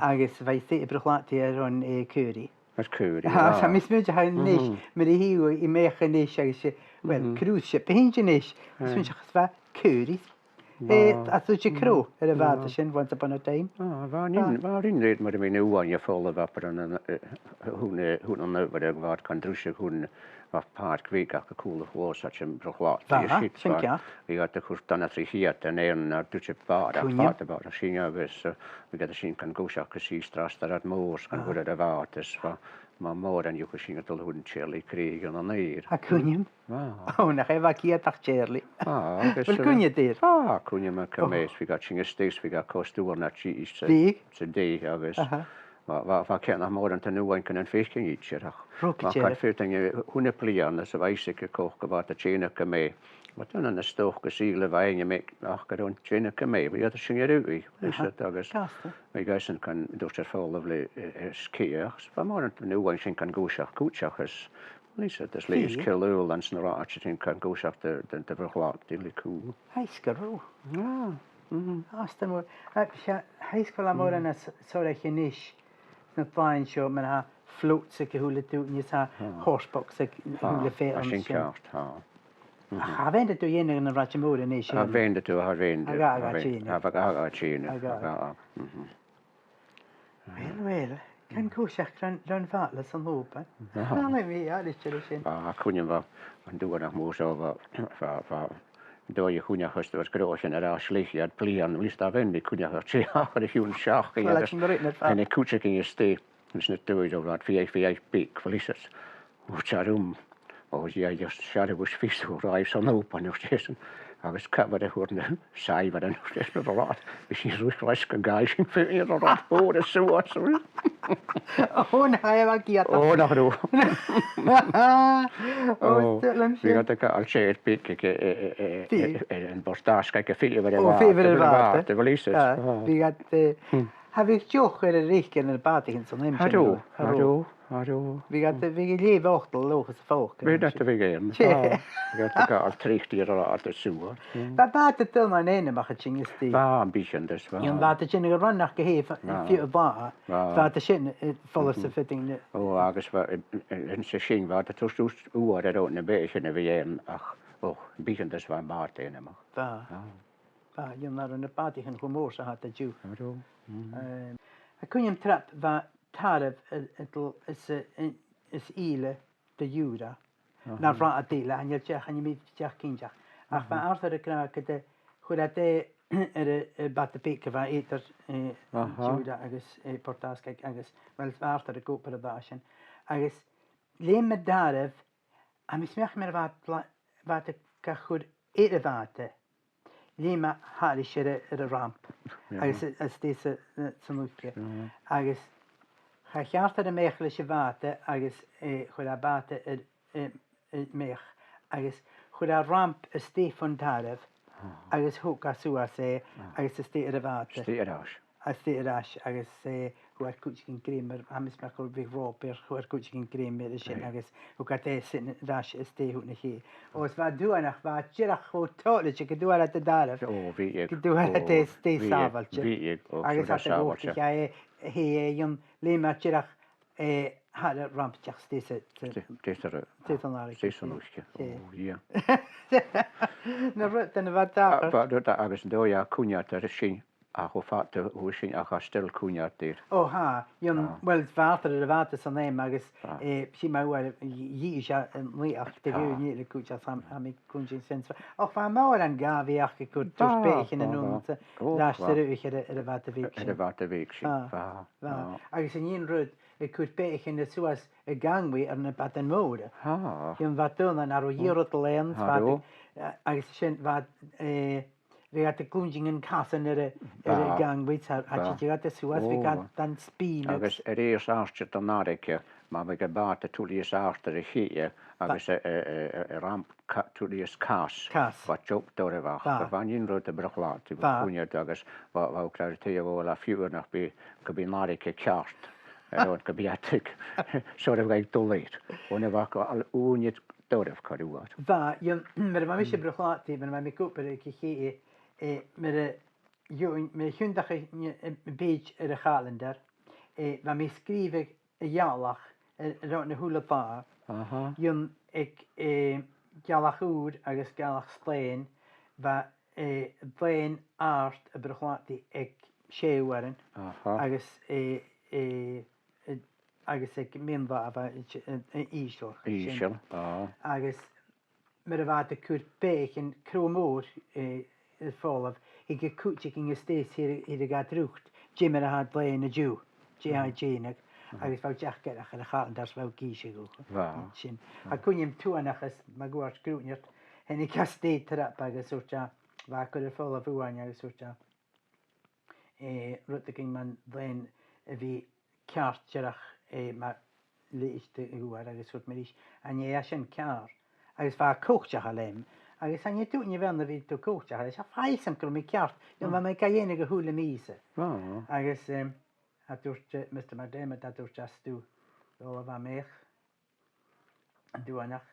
Agus bha i a' bruidhinn air an, eh, caoraich. Air caoraich, tha, ah. Tha mi a' smaoineachadh a-nis, mar a tha i, i m' fhiachan a-nis agus 's e, well, cruise ship a th' innte a-nis. Tha mi a' smaoineachadh gu bheil caoraich. Eh, bha. Às dèidh crodh air a' bhàta sin, once upon a time. Ah, bha, bha. Bha, bha, rinn iad mar a bha na h-uain a' falbh abair an, an, eh, chun, eh, chun an adhbhar a bha iad gan trusadh chun, bha pàirc bheag aca còmhla clòs a' tighinn ro chlàr. Bha, sin ceart. Bha iad a' cur dà no trì cheud an aon, no dùirte bàrr, fada bàrr sin agus, eh, bha iad sin gan coiseachd gu sìos an-dràsta rathad mòr, gan cur air a' bhàta, is bha, bha mòran dhiubh sin a' dol chun Chairley Creek ann an Ayr. Tha cuimhne agam. Ah. Ò, nach e bha ciatach Chairley. Ah, agus, bheil, eh, cuimhne agad air? Ah, cuimhne agam gu math, bhiodh iad a' tighinn a-steach, bhiodh iad a' cosg uair no dhà sa, sa dèidh agus bha, bha, bha ceannach mòran de na h-uain gun an fhèiceadh iad idir ach. Robh, gu dearbh. Mar a bha feadhainn, eh, chun na bliadhna, 's a bha fhios aig a' choc gu bheil iad a' dèanamh gu math. Bha daoine a' stoc gu sìl a bha ainm aca air an dèanamh gu math, bha iad a' tighinn a-rithist, bhiodh iad a' tighinn a-rithist, agus bhiodh iadsan gan toirt air falbh le, eh, eh, sgiath, 's bha mòran de na h-uain sin gan coiseachd cuideachd is Bheil fhios agad, is leithid is Cill Ùil anns na rathaidean sin gan coiseachd de, de, de bharr chlàr, dìreach cù. Tha fhios gu robh. Ah, mhm. Às dèidh mòr. A, 's e, tha fhios gu bheil mòran a' s-, sònraichte a-nis, sna dàin seo, mar a tha floats aig a h-uile duine, is tha horse box aig a h-uile fear ann an sin. Tha sin ceart, tha. Ach, tha bhean a' dol a dhèanamh na rathaidean mòra a-nis. Tha bhean a' dol, tha bhean a' dol, tha bhean a' dol. Tha bhean a' dol, tha bhean a' dol. Tha bhean a' dol, tha bhean a' dol. Tha bhean a' dol, tha bhean a' dol. Mhm. Uill, uill, gan coiseachd ron, ron bhaile san Òban. Aha. Chan eil mi airgid air sin. Ah, cuimhne agam, bha an duine mòr seo, bha, bha, bha, dòigh a' chuimhneachadh 's dòigh gur e sin air ais leis iad bliadhna, bheil fhios agad, bha mi a' cuimhneachadh trì, a h-uile seachdain agus an cuideigin a-staigh, is na dòigh a bha iad, bha iad, bha iad beag, bheil fhios agad. Thuirt e rium, "Ò, dh'fheuch sinn searbhas fiosrach a-raoir san Òban," thuirt esan, "agus cabhair a fhuair na saighdearan," thuirt esan, "a' ràdh, bha sinn a' ruith leis gun gabhail sinn fhèin," a' ràdh, "fòire suas." Ò, nach e a bha ciatach. Ò, nach robh. Ò, bha iad a' gabhail tè beag aig, eh, eh, eh, eh, eh, am port-asgaidh aig a' feitheamh air a' bhàta. Ò, feitheamh air a' bhàta. Bha fhios agad. Ah, bha iad, eh, cha bhiodh deoch air an rèic air na bàtaichean san àm sin. Cha robh, cha robh. Cha robh. Bhiodh iad, bhiodh iad a' leughadh, a' leughadh sa phoca. Bhiodh iad a' leughadh. Seadh. Bhiodh iad a' gabhail tric de ràdh suas. Bha bàta dona an ainm aca a' tighinn a-staigh. Bha, am bitheantas, bha. An bàta sin a' ràdh gu h-àrd, bha, fiù 's bha. Bha. Bàta sin, eh, follaiseach fhèin. Ò, agus bha, eh, eh, an sin, bha iad a' toirt suas uair air na beathaichean a bha ann, ach, ò, am bitheantas bha am bàta ainmeil. Bha. Bha. Bha, dìreach na bàtaichean cho mòr 's a tha iad an-diugh. Cha robh. Ehm, tha cuimhne agam trip, bha tarbh a, a' dol às, eh, às Ìle do Dhiùra. Aha. Nar rathad eile, chan eil deach, chan eil mi deach cinnteach. Ach bha Arthur ag ràdh gun do chuir iad e air a', a' bhàta beag a bha eadar, eh, Diùra agus, eh, Port Asgaig agus, well, bha Arthur ag obair an latha sin. Agus leum an tarbh, tha mi a' smaoineachadh mar a bha, bha iad ga chur air a' bhàta, leum e thairis air a', air a' ramp, agus a-staigh sa, san uisge. Agus chaidh e ceart air a' mheach leis a' bhàta agus, eh, chuir e a' bhàta air, eh, a' mheach, agus chuir e an ramp a-staigh fon tarbh, agus thog e suas e, agus a-staigh air a' bhàta. A-staigh air ais. A-staigh air ais, agus, eh, fhuair cuideigin grèim air, tha mise a' smaoineachadh gun robh ròp air, fhuair cuideigin grèim air sin, agus thug iad e sin air ais a-staigh chun a' chidhe. Ò, is bha e duanach, bha e dìreach cho toilichte gun d' fhuair iad an tarbh. Ò, bhiodh. Gun d' fhuair iad e a-staigh sàbhailte. Bhiodh, ò, agus tha iad a' sàbhailte. Ò, bhiodh. Agus leum e dìreach, eh, thar an ramp a-staigh sa, sa, a-staigh san uisge. A-staigh san uisge. Ò, yeah. Na rudan a bha a' tachairt. Bha, agus an dòigh a chunnaic thu sin, ach cho fada a fhuair sin, ach tha still cunnart air. Ò, tha, uill, bha e air a' bhàta san àm agus, eh, 's e mar a dh'inns e, an laoch, de ghuth nì le cuid as am, am i cunsin sin. Ach bha mòran gàbhaidh aca a' cur beathaichean an-àirde, ò, bha, air a' bhàta bheag sin. Air a' bhàta bheag sin, bha, bha. Agus an aon rud, a' cur beathaichean suas a' ghangway air na bàtan mòra. Tha. Bha daoine a' dol a dh'iarraidh lèan, bha, agus sin bha, eh, bha iad a' cluinntinn an casan air a', air a' gangway, tha, tha, a' tighinn iad suas, bha iad dhan spìonadh. Agus a-rithist àirde don fhairge, ma bhiodh am bàta tuilleadh is àrd air a' chidhe, agus a', a', a', a', an ramp ca-, tuilleadh is cas. Cas. Bha e deagh dhoirbh, ach bha. Bha an aon rud a' bruich leat, bha. Cunnart agus bha, bha e clàr a' tighinn a-mach le fiughair nach bi, gum bi an fhairge ceart. Air an gum bi iad a' tighinn, sort of, like, dol air. Ò, na bha e ùine dhoirbh co-dhiù. Bha, uill, mar a bha mise a' bruich leat, mar a bha mi ag obair aig a' chidhe, eh, mar a, mar a thionndaidh mi, eh, am bèidh air a' chalendar, eh, bha mi a' sgrìobhadh a' ghealach, eh, air na h-uile latha. Aha. Uill, aig, eh, gealach ùr agus gealach slàn, bha, eh, an t-slàn àrd a' bruich leat aig sia uairean. Aha. Agus, eh, eh, eh, agus aig meadhan-latha bha e, eh, eh, ìosal. Ìosal, ah. Agus mar a bha iad a' cur beathaichean crodh mòr, eh, air falbh, thig cuideigin a-staigh 's thigeadh, thigeadh e riut, dè mar a tha an t-slàn an-diugh, dè tha e a' dèanamh, agus bha e deas gearradh air a' chalendar 's bha e ag innse dhut sin. Tha cuimhne agam tuathanach is ma ghabhas grunnart, thàinig e a-staigh trip agus thuirt e, bha e a' cur air falbh uaine agus thuirt e, eh, rudeigin mun t-slàn a bhith ceart dìreach, eh, mar leithid a' ghuair agus thuirt mi ris, an e sin ceàrr? Agus bha e a' còcaireachd leam, agus chan e duine a bh' ann a bhiodh tu a' còcaireachd leis, ach bha fhios agam gun robh mi ceart, no bha mi ga dhèanamh a h-uile mìos. Agus, em, a thuirt, eh, Mister McDermott, a thuirt, "As tu, dol a bha meach." An duanach.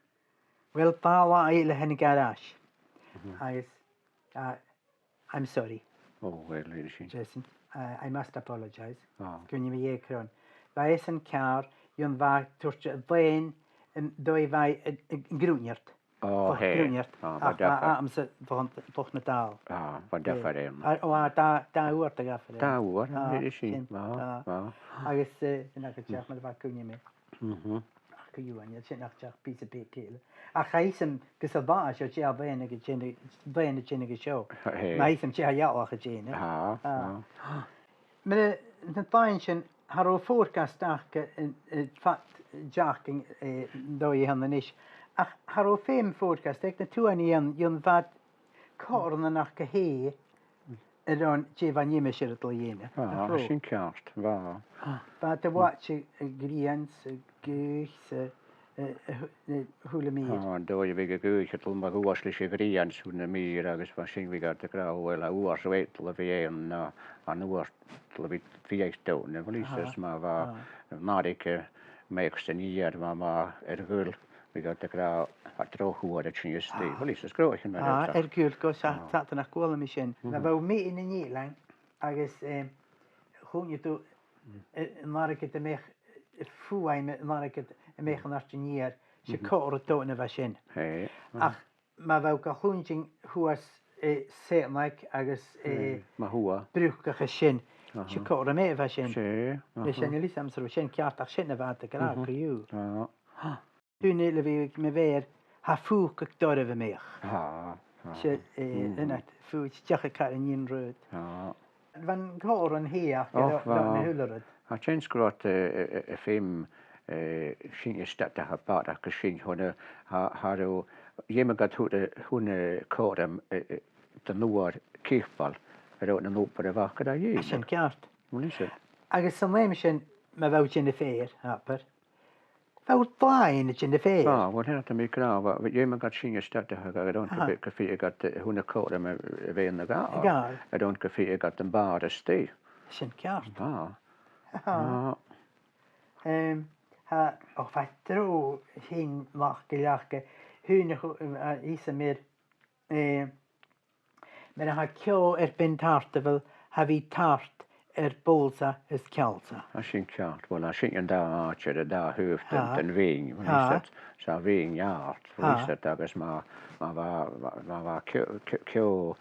Well, dà latha eile thàinig e air ais. Agus, uh, I'm sorry. Oh, well, there she. Jason, uh, I must apologise. Ah. Cuimhnich mi dheth cron. Bha esan ceàrr, dhen bha tuirt an t-slàn, an dòigh bha e, eh, eh, grunnart. Oh, hey. Grunnart. Ah, bha diofar. Ach bha e anns a' bhoth-, both na dàl. Ah, bha diofar ann. Ah, oh, ah, dà, dà uair a dh'fhàg e. Dà uair, ah, there she. Ah, ah. Agus, eh, an agad teach mar a bha cuimhne mi. Mhm. Ach co-dhiù, an e sin ach teach pìos beag eile. Ach tha fhios agam gus an latha seo, dè tha an t-slàn a' dèanamh, an t-slàn a' dèanamh seo. Hey. Tha fhios agam dè tha an ghealach a' dèanamh. Ah, ah. Mar a, na làithean sin, cha robh forecast aca, eh, eh, fad dearcan, eh, an dòigh a th' ann a-nis. Ach cha robh feum forecast aig na tuathanaich ann, dhen bha iad còmhla ri na gu h-àraidh air an dè bha an aimsir a' dol a dhèanamh. Ah, sin ceart, bha. Bha iad a' watch a' ghrian 's a' ghaoith 's a, a, a, a h-uile mìr. Ah, an dòigh a bhiodh a' ghaoith a' dol mun cuairt leis a' ghrian 's na mìr agus mar sin bhiodh iad ag ràdh, well, a fhuair sibh dol a bhith ann, no an fhuair dol a bhith fiadhaich dona, bheil fhios, ma bha an fhairge, eh, meadhan san iar, ma, ma, air gul, bhiodh iad ag ràdh, a' droch-fhuar a' tighinn a-staigh. Bheil fhios, is gnothaichean mar sin. Ah, air gul gus a, tha, tha nach cuala mi sin. Ma bha mi ann an Eilean, agus, eh, chluinneadh tu, eh, an fhairge a' meadh, eh, fuaim, an fhairge a' meadhan an àird an iar, 's e còrr a' dona a bha sin. Hey. Ach ma bha thu ga chluinntinn shuas, eh, Saorlag agus, eh, ma thuath, bruthach a sin, 's e còrr a' meadh a bha sin. 'S e, aha. Leis an fheadhainn a bha sin ceart, ach sin a bha iad ag ràdh co-dhiù. Ah. Duine eile a bha aig mo mhàthair, tha fuachd doirbh a' meadh. Ah, ah. 'S e, eh, an fhuachd, 's dòcha car an aon rud. Ah. Bha e còir an t-sìtheach, och, bha, na h-uile rud. Tha sin sgrìobhte, eh, eh, eh, feum, eh, sin a stad a tha barrachd a sin, chun a, tha, tha, Dh'fheumadh iad a h-uile, a h-uile cothrom, eh, eh, den uair ceapail air an obair a bh' aca ri dhèanamh. Sin ceart. Bhuel, sin. Agus san àm sin, ma bha thu a' dèanamh feur, abair, bha thu làn a' dèanamh feur. Ah, bhuel, sin a tha mi ag ràdh, bha, bha, dh'fheumadh iad sin a stad a th' aca, air an gum biodh, gum feumadh iad, eh, a h-uile cothrom a, a bhean a ghabhail. A ghabhail. Air an gum feumadh iad am bàrr a-staigh. Sin ceart. Ah. Ah. Em, tha, o, tha trì sin mac gu leòr, tha aon a th', em, a, is a' mìr, em, mar a tha ceò air bean-tartabhail, tha a bhith tart air bòlsa is cealsa. Tha sin ceart, uill, tha sin an dà àite air an dà thaobh den, den bheinn, bhuel, is that, 's a' bheinn àrd, bhuel, is that, agus ma, ma bha, ma, ma bha ceò, ceò, ceò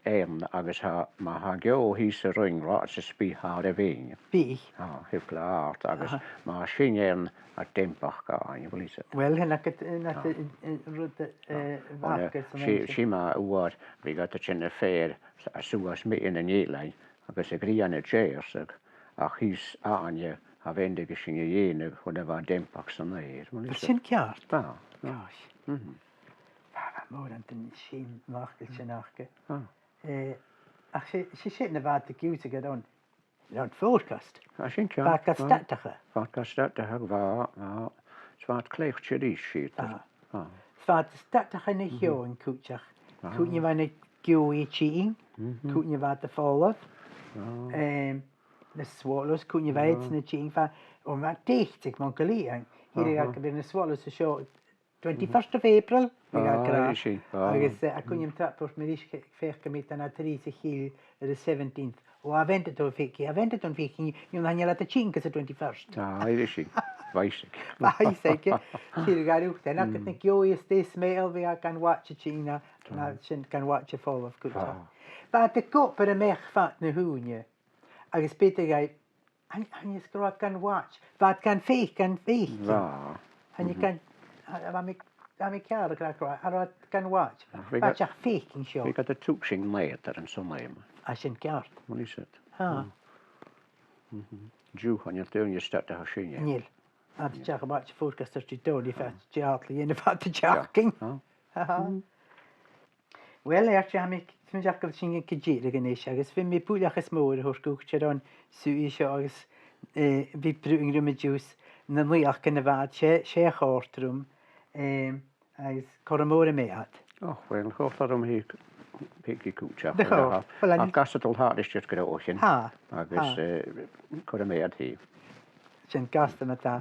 ann agus tha, ma tha geò shìos an rinn, rathad 's a bhitheadh air a' bheinn. Bidh. Ah, thig leat àrd, agus ma tha sin ann, tha dèanamh aca ann, bhuel, is that. Uill, sin agad, eh, na, ah, eh, eh, rud, eh, ah, bha aca, 's a' sin, sin mar a bha, bhiodh iad a' dèanamh feur, a, suas meadhan an eilein, agus a' ghrian a' deàrrsadh, ach shìos àithne, a bhean aige sin a dhèanamh, chun a bhith dèanamh san aer, bhuel, is that. Sin ceart. Ah, ah. Gosh. Mhm. Bha, bha mòran den sin, mac gu leòr sin aca. Ah. Eh, ach 's e, 's e sin a bha iad ag ionnsachadh air an, air an forecast. Ah, sin ceart. Bha iad ga stadachadh. Bha iad ga stadachadh, bha, bha. 'S bha iad cleachdte ris, siud. Ah. Ah. 'S bha iad a' stadachadh na h-eòin cuideachd. Ah. Cuine bha na geòidh a' tighinn, mhm, cuine bha iad a' falbh. Ah. Em, na swallows, cuine bha iad sin a' tighinn, bha, o, bha dèideag mun cuairt ann. Theireadh, aha, iad gu bheil na swallows an seo twenty-first of April, bhiodh iad ag ràdh. Ah, sin, ah. Agus, eh, tha cuimhne agam tràth, bha mi ris, feuch gum biodh iad ann an trì sa chill air a' seventeenth. O, a bhean a tha feuchainn, a bhean a tha feuchainn, chan eil iad a' tighinn gus an twenty-first. Ah, sin. Bha fhios aige. Bha fhios aige. Theireadh iad, an agad na geòidh a-staigh, smèil, bhiodh iad gan watch a' tighinn, na, na sin gan watch a' falbh cuideachd. Ah. Bha iad ag obair a-mach fad na h-ùine. Agus b' fheudar dhaibh, chan, chan eil fhios gu robh iad gan watch. Bha iad gan feic, gan feic. Bha. Chan eil, mhm, gan, a, a, bha mi, bha mi ceàrr ag ràdh, cha robh iad gan watch. Bha iad a' feic an seo. Bhiodh iad a' tuigsinn nàdar an son aim. Ah, sin ceart. Bhuel, is that. Ha. Mm. Mhm. An-diugh, chan eil daoine a' stadachadh sin, eh? Chan eil. Bha iad a' dèanamh watch forecast air Didòmhnaich, fad, dè tha iad a' dèanamh fad an t-seachdain. Ha. Ha, ha. Mm. Uill, Eairdsidh, tha mi, tha mi a' smaoineachadh gu bheil sinn gu dìreach a-nis, agus bha mi buileachas mòr a thoirt dhut airson suidhe seo agus, eh, bhith bruidhinn rium an-diugh, na naidheachdan a bh' agad, 's e, 's e a chòrd rium, em, agus cothrom mòr a-nis. Och, uill, chòrd e rium fhèin, Peigi, cuideachd. Dè chòrd? Uill, ach gasta a dhol thairis air gnothaichean. Tha, agus, tha, eh, cothrom mòr a-nis. Sin gasta ma-thà.